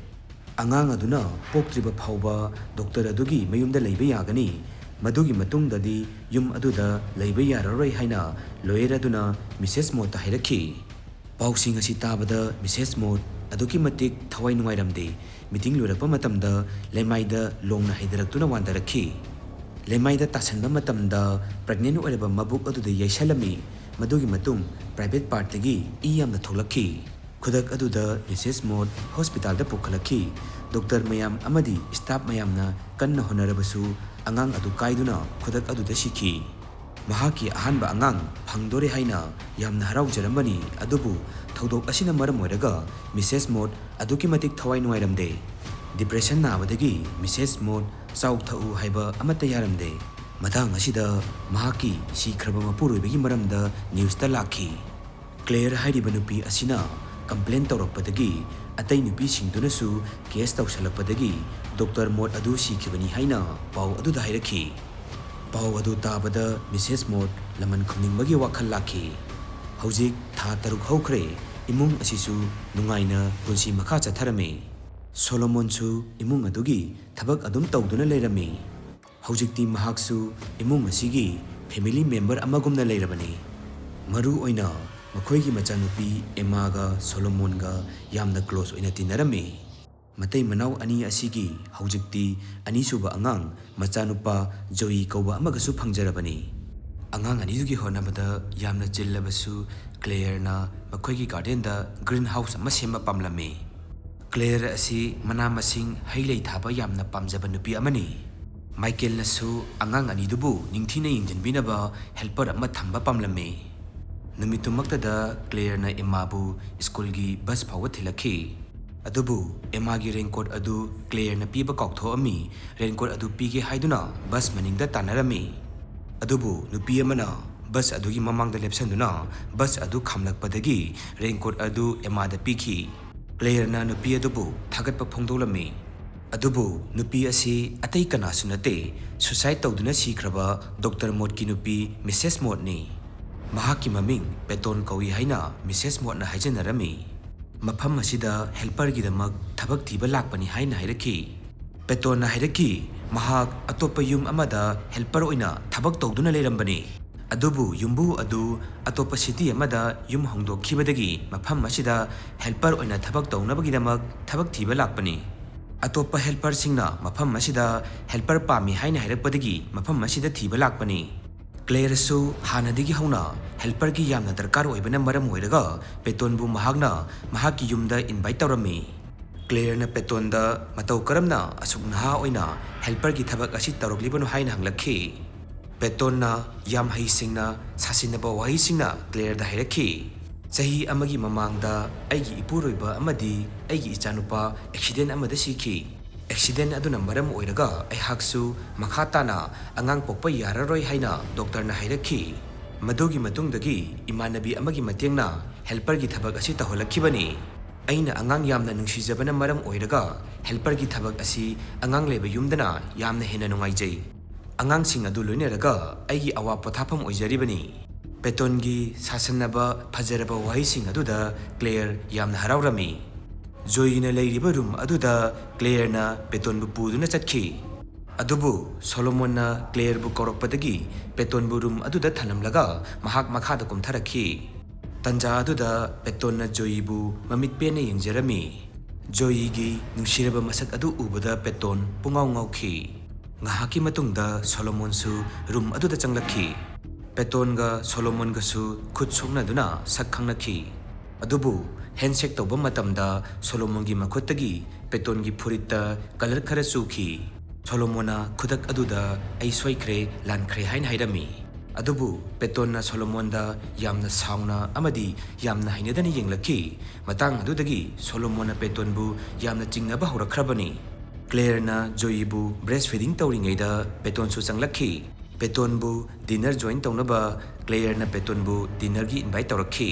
ꯑꯉꯥꯡ ꯑꯗꯨꯅ ꯄꯣꯛꯇ꯭ꯔꯤꯕ ꯐꯥꯎꯕ ꯗꯣꯛꯇꯔ ꯑꯗꯨꯒꯤ ꯃꯌꯨꯝꯗ ꯂꯩꯕ ꯌꯥꯒꯅꯤ, ꯃꯗꯨꯒꯤ ꯃꯇꯨꯡꯗꯗꯤ ꯌꯨꯝ ꯑꯗꯨꯗ ꯂꯩꯕ ꯌꯥꯔꯔꯣꯏ ꯍꯥꯏꯅ ꯂꯣꯌꯔ ꯑꯗꯨꯅ ꯃꯤꯁꯦꯁ ꯃꯣꯠꯇ ꯍꯥꯏꯔꯛꯈꯤ꯫ ꯄꯥꯎꯁꯤꯡ ꯑꯁꯤ ꯇꯥꯕꯗ ꯃꯤꯁꯦꯁ ꯃꯣꯠ ꯑꯗꯨꯛꯀꯤ ꯃꯇꯤꯛ ꯊꯋꯥꯏ ꯅꯨꯡꯉꯥꯏꯔꯝꯗꯦ꯫ ꯃꯤꯇꯤꯡ ꯂꯣꯏꯔꯛꯄ ꯃꯇꯝꯗ ꯂꯩꯃꯥꯏꯗ ꯂꯣꯡꯅ ꯍꯩꯊꯔꯛꯇꯨꯅ ꯋꯥꯟꯊꯔꯛꯈꯤ꯫ ꯂꯩꯃꯥꯏꯗ ꯇꯥꯁꯟꯕ ꯃꯇꯝꯗ ꯄ꯭ꯔꯦꯒꯅꯦꯟ ꯑꯣꯏꯔꯕ ꯃꯕꯨꯛ ꯑꯗꯨꯗ ꯌꯩꯁꯜꯂꯝꯃꯤ꯫ ꯃꯗꯨꯒꯤ ꯃꯇꯨꯡ ꯄ꯭ꯔꯥꯏꯚꯦꯠ ꯄꯥꯔꯠꯇꯒꯤ ꯏ ꯌꯥꯝꯅ ꯊꯣꯛꯂꯛꯈꯤ꯫ ꯈꯨꯗꯛ ꯑꯗꯨꯗ ꯃꯤꯁꯦꯁ ꯃꯣꯠ ꯍꯣꯁꯄꯤꯇꯥꯜꯗ ꯄꯨꯈꯠꯂꯛꯈꯤ꯫ ꯗꯣꯛꯇꯔ ꯃꯌꯥꯝ ꯑꯃꯗꯤ ꯁ꯭ꯇꯥꯐ ꯃꯌꯥꯝꯅ ꯀꯟꯅ ꯍꯣꯠꯅꯔꯕꯁꯨ ꯑꯉꯥꯡ ꯑꯗꯨ ꯀꯥꯏꯗꯨꯅ ꯈꯨꯗꯛ ꯑꯗꯨꯗ ꯁꯤꯈꯤ꯫ ꯃꯍꯥꯛꯀꯤ ꯑꯍꯥꯟꯕ ꯑꯉꯥꯡ ꯐꯪꯗꯣꯔꯦ ꯍꯥꯏꯅ ꯌꯥꯝꯅ ꯍꯔꯥꯎꯖꯔꯝꯕꯅꯤ, ꯑꯗꯨꯕꯨ ꯊꯧꯗꯣꯛ ꯑꯁꯤꯅ ꯃꯔꯝ ꯑꯣꯏꯔꯒ ꯃꯤꯁꯦꯁ ꯃꯣꯠ ꯑꯗꯨꯛꯀꯤ ꯃꯇꯤꯛ ꯊꯋꯥꯏ ꯅꯨꯡꯉꯥꯏꯔꯝꯗꯦ꯫ ꯗꯤꯄ꯭ꯔꯦꯁꯟ ꯅꯥꯕꯗꯒꯤ ꯃꯤꯁꯦꯁ ꯃꯣꯠ ꯆꯥꯎ ꯊꯛꯎ ꯍꯥꯏꯕ ꯑꯃꯠꯇ ꯌꯥꯔꯝꯗꯦ꯫ ꯃꯇꯥꯡ ꯑꯁꯤꯗ ꯃꯍꯥꯛꯀꯤ ꯁꯤꯈ꯭ꯔꯕ ꯃꯄꯨꯔꯣꯏꯕꯒꯤ ꯃꯔꯝꯗ ꯅ꯭ꯌꯨꯁꯇ ꯂꯥꯛꯈꯤ꯫ ꯀ꯭ꯂꯦꯌꯔ ꯍꯥꯏꯔꯤꯕ ꯅꯨꯄꯤ ꯑꯁꯤꯅ ꯀꯝꯄ꯭ꯂꯦꯟ ꯇꯧꯔꯛꯄꯗꯒꯤ ꯑꯇꯩ ꯅꯨꯄꯤꯁꯤꯡꯗꯨꯅꯁꯨ ꯀꯦꯁ ꯇꯧꯁꯜꯂꯛꯄꯗꯒꯤ ꯗꯣꯛꯇꯔ ꯃꯣꯠ ꯑꯗꯨ ꯁꯤꯈꯤꯕꯅꯤ ꯍꯥꯏꯅ ꯄꯥꯎ ꯑꯗꯨꯗ ꯍꯥꯏꯔꯛꯈꯤ꯫ ꯄꯥꯎ ꯑꯗꯨ ꯇꯥꯕꯗ ꯃꯤꯁꯦꯁ ꯃꯣꯠ ꯂꯃꯟ ꯈꯨꯝꯅꯤꯡꯕꯒꯤ ꯋꯥꯈꯜ ꯂꯥꯛꯈꯤ꯫ ꯍꯧꯖꯤꯛ ꯊꯥ ꯇꯔꯨꯛ ꯍꯧꯈ꯭ꯔꯦ, ꯏꯃꯨꯡ ꯑꯁꯤꯁꯨ ꯅꯨꯡꯉꯥꯏꯅ ꯄꯨꯟꯁꯤ ꯃꯈꯥ ꯆꯠꯊꯔꯝꯃꯤ꯫ ꯁꯣꯂꯣꯃꯣꯟꯁꯨ ꯏꯃꯨꯡ ꯑꯗꯨꯒꯤ ꯊꯕꯛ ꯑꯗꯨꯝ ꯇꯧꯗꯨꯅ ꯂꯩꯔꯝꯃꯤ꯫ ꯍꯧꯖꯤꯛꯇꯤ ꯃꯍꯥꯛꯁꯨ ꯏꯃꯨꯡ ꯑꯁꯤꯒꯤ ꯐꯦꯃꯤꯂꯤ ꯃꯦꯝꯕꯔ ꯑꯃꯒꯨꯝꯅ ꯂꯩꯔꯕꯅꯤ꯫ ꯃꯔꯨ ꯑꯣꯏꯅ ꯃꯈꯣꯏꯒꯤ ꯃꯆꯥꯅꯨꯄꯤ ꯑꯦꯃꯥꯒ ꯁꯣꯂꯣꯃꯣꯟꯒ ꯌꯥꯝꯅ ꯀ꯭ꯂꯣꯖ ꯑꯣꯏꯅ ꯇꯤꯟꯅꯔꯝꯃꯤ꯫ ꯃꯇꯩ ꯃꯅꯥꯎ ꯑꯅꯤ ꯑꯁꯤꯒꯤ ꯍꯧꯖꯤꯛꯇꯤ ꯑꯅꯤꯁꯨꯕ ꯑꯉꯥꯡ ꯃꯆꯥꯅꯨꯄꯥ ꯖꯣꯌꯤ ꯀꯧꯕ ꯑꯃꯒꯁꯨ ꯐꯪꯖꯔꯕꯅꯤ꯫ ꯑꯉꯥꯡ ꯑꯅꯤꯗꯨꯒꯤ ꯍꯣꯠꯅꯕꯗ ꯌꯥꯝꯅ ꯆꯤꯜꯂꯕꯁꯨ, ꯀ꯭ꯂꯦꯌꯔꯅ ꯃꯈꯣꯏꯒꯤ ꯒꯥꯔꯗꯦꯟꯗ ꯒ꯭ꯔꯤꯟ ꯍꯥꯎꯁ ꯑꯃ ꯁꯦꯝꯕ ꯄꯥꯝꯂꯝꯃꯤ꯫ ꯀ꯭ꯂꯦꯌꯔ ꯑꯁꯤ ꯃꯅꯥ ꯃꯁꯤꯡ, ꯍꯩ ꯂꯩ ꯊꯥꯕ ꯌꯥꯝꯅ ꯄꯥꯝꯖꯕ ꯅꯨꯄꯤ ꯑꯃꯅꯤ꯫ ꯃꯥꯏꯀꯦꯜꯅꯁꯨ ꯑꯉꯥꯡ ꯑꯅꯤꯗꯨꯕꯨ ꯅꯤꯡꯊꯤꯅ ꯌꯦꯡꯁꯤꯟꯕꯤꯅꯕ ꯍꯦꯜꯄꯔ ꯑꯃ ꯊꯝꯕ ꯄꯥꯝꯂꯝꯃꯤ꯫ ꯅꯨꯃꯤꯠꯇꯨꯃꯛꯇꯗ ꯀ꯭ꯂꯦꯌꯔꯅ ꯏꯃꯥꯕꯨ ꯁ꯭ꯀꯨꯜꯒꯤ ꯕꯁ ꯐꯥꯎꯕ ꯊꯤꯜꯂꯛꯈꯤ꯫ ꯑꯗꯨꯕꯨ ꯑꯦꯃꯥꯒꯤ ꯔꯦꯟꯀꯣꯠ ꯑꯗꯨ ꯀ꯭ꯂꯦꯌꯔꯅ ꯄꯤꯕ ꯀꯥꯎꯊꯣꯛꯑꯝꯃꯤ꯫ ꯔꯦꯟꯀꯣꯠ ꯑꯗꯨ ꯄꯤꯒꯦ ꯍꯥꯏꯗꯨꯅ ꯕꯁ ꯃꯅꯤꯡꯗ ꯇꯥꯟꯅꯔꯝꯃꯤ꯫ ꯑꯗꯨꯕꯨ ꯅꯨꯄꯤ ꯑꯃꯅ ꯕꯁ ꯑꯗꯨꯒꯤ ꯃꯃꯥꯡꯗ ꯂꯦꯞꯁꯟꯗꯨꯅ ꯕꯁ ꯑꯗꯨ ꯈꯥꯝꯂꯛꯄꯗꯒꯤ ꯔꯦꯟꯀꯣꯠ ꯑꯗꯨ ꯑꯦꯃꯥꯗ ꯄꯤꯈꯤ꯫ ꯀ꯭ꯂꯦꯌꯔꯅ ꯅꯨꯄꯤ ꯑꯗꯨꯕꯨ ꯊꯥꯒꯠꯄ ꯐꯣꯡꯗꯣꯛꯂꯝꯃꯤ꯫ ꯑꯗꯨꯕꯨ ꯅꯨꯄꯤ ꯑꯁꯤ ꯑꯇꯩ ꯀꯅꯥꯁꯨ ꯅꯠꯇꯦ, ꯁꯨꯁꯥꯏꯗ ꯇꯧꯗꯨꯅ ꯁꯤꯈ꯭ꯔꯕ ꯗꯣꯛꯇꯔ ꯃꯣꯠꯀꯤ ꯅꯨꯄꯤ ꯃꯤꯁꯦꯁ ꯃꯣꯠꯅꯤ꯫ ꯃꯍꯥꯛꯀꯤ ꯃꯃꯤꯡ ꯄꯦꯇꯣꯟ ꯀꯧꯏ ꯍꯥꯏꯅ ꯃꯤꯁꯦꯁ ꯃꯣꯠꯅ ꯍꯥꯏꯖꯅꯔꯝꯃꯤ꯫ ꯃꯐꯝ ꯑꯁꯤꯗ ꯍꯦꯜꯄꯔꯒꯤꯗꯃꯛ ꯊꯕꯛ ꯊꯤꯕ ꯂꯥꯛꯄꯅꯤ ꯍꯥꯏꯅ ꯍꯥꯏꯔꯛꯈꯤ꯫ ꯄꯦꯇꯣꯟꯅ ꯍꯥꯏꯔꯛꯈꯤ, ꯃꯍꯥꯛ ꯑꯇꯣꯞꯄ ꯌꯨꯝ ꯑꯃꯗ ꯍꯦꯜꯄꯔ ꯑꯣꯏꯅ ꯊꯕꯛ ꯇꯧꯗꯨꯅ ꯂꯩꯔꯝꯕꯅꯤ꯫ ꯑꯗꯨꯕꯨ ꯌꯨꯝꯕꯨ ꯑꯗꯨ ꯑꯇꯣꯞꯄ ꯁꯤꯇꯤ ꯑꯃꯗ ꯌꯨꯝ ꯍꯣꯡꯗꯣꯛꯈꯤꯕꯗꯒꯤ ꯃꯐꯝ ꯑꯁꯤꯗ ꯍꯦꯜꯄꯔ ꯑꯣꯏꯅ ꯊꯕꯛ ꯇꯧꯅꯕꯒꯤꯗꯃꯛ ꯊꯕꯛ ꯊꯤꯕ ꯂꯥꯛꯄꯅꯤ꯫ ꯑꯇꯣꯞꯄ ꯍꯦꯜꯄꯔꯁꯤꯡꯅ ꯃꯐꯝ ꯑꯁꯤꯗ ꯍꯦꯜꯄꯔ ꯄꯥꯝꯃꯤ ꯍꯥꯏꯅ ꯍꯥꯏꯔꯛꯄꯗꯒꯤ ꯃꯐꯝ ꯑꯁꯤꯗ ꯊꯤꯕ ꯂꯥꯛꯄꯅꯤ꯫ ꯀ꯭ꯂꯦꯌꯔꯁꯨ ꯍꯥꯟꯅꯗꯒꯤ ꯍꯧꯅ ꯍꯦꯜꯄꯔꯒꯤ ꯌꯥꯝꯅ ꯗꯔꯀꯥꯔ ꯑꯣꯏꯕꯅ ꯃꯔꯝ ꯑꯣꯏꯔꯒ ꯄꯦꯇꯣꯟꯕꯨ ꯃꯍꯥꯛꯅ ꯃꯍꯥꯛꯀꯤ ꯌꯨꯝꯗ ꯏꯟꯚꯥꯏꯠ ꯇꯧꯔꯝꯃꯤ꯫ ꯀ꯭ꯂꯦꯌꯔꯅ ꯄꯦꯇꯣꯟꯗ ꯃꯇꯧ ꯀꯔꯝꯅ ꯑꯁꯨꯛ ꯅꯍꯥ ꯑꯣꯏꯅ ꯍꯦꯜꯄꯔꯒꯤ ꯊꯕꯛ ꯑꯁꯤ ꯇꯧꯔꯛꯂꯤꯕꯅꯣ ꯍꯥꯏꯅ ꯍꯪꯂꯛꯈꯤ꯫ ꯄꯦꯇꯣꯟꯅ ꯌꯥꯝ ꯍꯩꯁꯤꯡꯅ ꯁꯥꯁꯤꯟꯅꯕ ꯋꯥꯍꯩꯁꯤꯡꯅ ꯀ꯭ꯂꯦꯌꯔꯗ ꯍꯥꯏꯔꯛꯈꯤ, ꯆꯍꯤ ꯑꯃꯒꯤ ꯃꯃꯥꯡꯗ ꯑꯩꯒꯤ ꯏꯄꯨꯔꯣꯏꯕ ꯑꯃꯗꯤ ꯑꯩꯒꯤ ꯏꯆꯥꯅꯨꯄꯥ ꯑꯦꯛꯁꯤꯗꯦꯟ ꯑꯃꯗ ꯁꯤꯈꯤ꯫ ꯑꯦꯛꯁꯤꯗꯦꯟ ꯑꯗꯨꯅ ꯃꯔꯝ ꯑꯣꯏꯔꯒ ꯑꯩꯍꯥꯛꯁꯨ ꯃꯈꯥ ꯇꯥꯅ ꯑꯉꯥꯡ ꯄꯣꯛꯄ ꯌꯥꯔꯔꯣꯏ ꯍꯥꯏꯅ ꯗꯣꯛꯇꯔꯅ ꯍꯥꯏꯔꯛꯈꯤ꯫ ꯃꯗꯨꯒꯤ ꯃꯇꯨꯡꯗꯒꯤ ꯏꯃꯥꯟꯅꯕꯤ ꯑꯃꯒꯤ ꯃꯇꯦꯡꯅ ꯍꯦꯜꯄꯔꯒꯤ ꯊꯕꯛ ꯑꯁꯤ ꯇꯧꯍꯜꯂꯛꯈꯤꯕꯅꯤ꯫ ꯑꯩꯅ ꯑꯉꯥꯡ ꯌꯥꯝꯅ ꯅꯨꯡꯁꯤꯖꯕꯅ ꯃꯔꯝ ꯑꯣꯏꯔꯒ ꯍꯦꯜꯄꯔꯒꯤ ꯊꯕꯛ ꯑꯁꯤ ꯑꯉꯥꯡ ꯂꯩꯕ ꯌꯨꯝꯗꯅ ꯌꯥꯝꯅ ꯍꯦꯟꯅ ꯅꯨꯡꯉꯥꯏꯖꯩ꯫ ꯑꯉꯥꯡꯁꯤꯡ ꯑꯗꯨ ꯂꯣꯏꯅꯔꯒ ꯑꯩꯒꯤ ꯑꯋꯥ ꯄꯣꯊꯥꯐꯝ ꯑꯣꯏꯖꯔꯤꯕꯅꯤ꯫ ꯄꯦꯇꯣꯟꯒꯤ ꯁꯥꯁꯟꯅꯕ ꯐꯖꯔꯕ ꯋꯥꯍꯩꯁꯤꯡ ꯑꯗꯨꯗ ꯀ꯭ꯂꯦꯌꯔ ꯌꯥꯝꯅ ꯍꯔꯥꯎꯔꯝꯃꯤ꯫ ꯖꯣꯌꯤꯅ ꯂꯩꯔꯤꯕ ꯔꯨꯝ ꯑꯗꯨꯗ ꯀ꯭ꯂꯦꯌꯔꯅ ꯄꯦꯇꯣꯟꯕꯨ ꯄꯨꯗꯨꯅ ꯆꯠꯈꯤ꯫ ꯑꯗꯨꯕꯨ ꯁꯣꯂꯣꯃꯣꯟꯅ ꯀ꯭ꯂꯦꯌꯔꯕꯨ ꯀꯧꯔꯛꯄꯗꯒꯤ ꯄꯦꯇꯣꯟꯕꯨ ꯔꯨꯝ ꯑꯗꯨꯗ ꯊꯅꯝꯂꯒ ꯃꯍꯥꯛ ꯃꯈꯥꯗ ꯀꯨꯝꯊꯔꯛꯈꯤ꯫ ꯇꯟꯖꯥ ꯑꯗꯨꯗ ꯄꯦꯇꯣꯟꯅ ꯖꯣꯌꯤꯕꯨ ꯃꯃꯤꯠ ꯄꯦꯟꯅ ꯌꯦꯡꯖꯔꯝꯃꯤ꯫ ꯖꯣꯌꯤꯒꯤ ꯅꯨꯡꯁꯤꯔꯕ ꯃꯁꯛ ꯑꯗꯨ ꯎꯕꯗ ꯄꯦꯇꯣꯟ ꯄꯨꯡꯉꯥꯎ ꯉꯥꯎꯈꯤ꯫ ꯉꯥꯏꯍꯥꯛꯀꯤ ꯃꯇꯨꯡꯗ ꯁꯣꯂꯣꯃꯣꯟꯁꯨ ꯔꯨꯝ ꯑꯗꯨꯗ ꯆꯪꯂꯛꯈꯤ꯫ ꯄꯦꯇꯣꯟꯒ ꯁꯣꯂꯣꯃꯣꯟꯒꯁꯨ ꯈꯨꯠ ꯁꯣꯛꯅꯗꯨꯅ ꯁꯛ ꯈꯪꯅꯈꯤ꯫ ꯑꯗꯨꯕꯨ ꯍꯦꯟꯁꯦꯛ ꯇꯧꯕ ꯃꯇꯝꯗ ꯁꯣꯂꯣꯃꯣꯟꯒꯤ ꯃꯈꯨꯠꯇꯒꯤ ꯄꯦꯇꯣꯟꯒꯤ ꯐꯨꯔꯤꯠꯇ ꯀꯂꯔ ꯈꯔ ꯆꯨꯈꯤ꯫ ꯁꯣꯂꯣꯃꯣꯟꯅ ꯈꯨꯗꯛ ꯑꯗꯨꯗ "ꯑꯩ ꯁꯣꯏꯈ꯭ꯔꯦ, ꯂꯥꯟꯈ꯭ꯔꯦ" ꯍꯥꯏꯅ ꯍꯥꯏꯔꯝꯃꯤ꯫ ꯑꯗꯨꯕꯨ ꯄꯦꯇꯣꯟꯅ ꯁꯣꯂꯣꯃꯣꯟꯗ ꯌꯥꯝꯅ ꯁꯥꯎꯅ ꯑꯃꯗꯤ ꯌꯥꯝꯅ ꯍꯩꯅꯗꯅ ꯌꯦꯡꯂꯛꯈꯤ꯫ ꯃꯇꯥꯡ ꯑꯗꯨꯗꯒꯤ ꯁꯣꯂꯣꯃꯣꯟꯅ ꯄꯦꯇꯣꯟꯕꯨ ꯌꯥꯝꯅ ꯆꯤꯡꯅꯕ ꯍꯧꯔꯛꯈ꯭ꯔꯕꯅꯤ꯫ ꯀ꯭ꯂꯦꯌꯔꯅ ꯖꯣꯌꯤꯕꯨ ꯕ꯭ꯔꯦꯁ ꯐꯤꯗꯤꯡ ꯇꯧꯔꯤꯉꯩꯗ ꯄꯦꯇꯣꯟꯁꯨ ꯆꯪꯂꯛꯈꯤ꯫ ꯄꯦꯇꯣꯟꯕꯨ ꯗꯤꯅꯔ ꯖꯣꯏꯟ ꯇꯧꯅꯕ ꯀ꯭ꯂꯦꯌꯔꯅ ꯄꯦꯇꯣꯟꯕꯨ ꯗꯤꯅꯔꯒꯤ ꯏꯟꯚꯥꯏꯠ ꯇꯧꯔꯛꯈꯤ꯫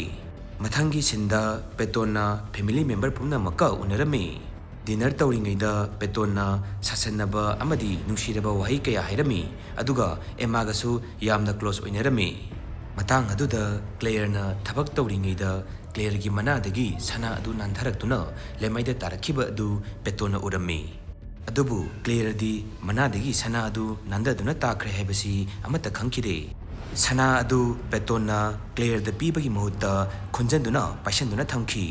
ꯃꯊꯪꯒꯤ ꯁꯤꯟꯗ ꯄꯦꯇꯣꯟꯅ ꯐꯦꯃꯤꯂꯤ ꯃꯦꯝꯕꯔ ꯄꯨꯝꯅꯃꯛꯀ ꯎꯅꯔꯝꯃꯤ꯫ ꯗꯤꯅꯔ ꯇꯧꯔꯤꯉꯩꯗ ꯄꯦꯇꯣꯟꯅ ꯁꯥꯁꯟꯅꯕ ꯑꯃꯗꯤ ꯅꯨꯡꯁꯤꯔꯕ ꯋꯥꯍꯩ ꯀꯌꯥ ꯍꯥꯏꯔꯝꯃꯤ, ꯑꯗꯨꯒ ꯑꯦꯃꯥꯒꯁꯨ ꯌꯥꯝꯅ ꯀ꯭ꯂꯣꯁ ꯑꯣꯏꯅꯔꯝꯃꯤ꯫ ꯃꯇꯥꯡ ꯑꯗꯨꯗ ꯀ꯭ꯂꯦꯌꯔꯅ ꯊꯕꯛ ꯇꯧꯔꯤꯉꯩꯗ ꯀ꯭ꯂꯦꯌꯔꯒꯤ ꯃꯅꯥꯗꯒꯤ ꯁꯅꯥ ꯑꯗꯨ ꯅꯥꯟꯊꯔꯛꯇꯨꯅ ꯂꯩꯃꯥꯏꯗ ꯇꯥꯔꯛꯈꯤꯕ ꯑꯗꯨ ꯄꯦꯇꯣꯟꯅ ꯎꯔꯝꯃꯤ꯫ ꯑꯗꯨꯕꯨ ꯀ꯭ꯂꯦꯌꯔꯗꯤ ꯃꯅꯥꯗꯒꯤ ꯁꯅꯥ ꯑꯗꯨ ꯅꯥꯟꯊꯗꯨꯅ ꯇꯥꯈ꯭ꯔꯦ ꯍꯥꯏꯕꯁꯤ ꯑꯃꯠꯇ ꯈꯪꯈꯤꯗꯦ꯫ ꯁꯅꯥ ꯑꯗꯨ ꯄꯦꯇꯣꯟꯅ ꯀ꯭ꯂꯦꯌꯔꯗ ꯄꯤꯕꯒꯤ ꯃꯍꯨꯠꯇ ꯈꯨꯟꯖꯟꯗꯨꯅ ꯄꯥꯏꯁꯟꯗꯨꯅ ꯊꯝꯈꯤ꯫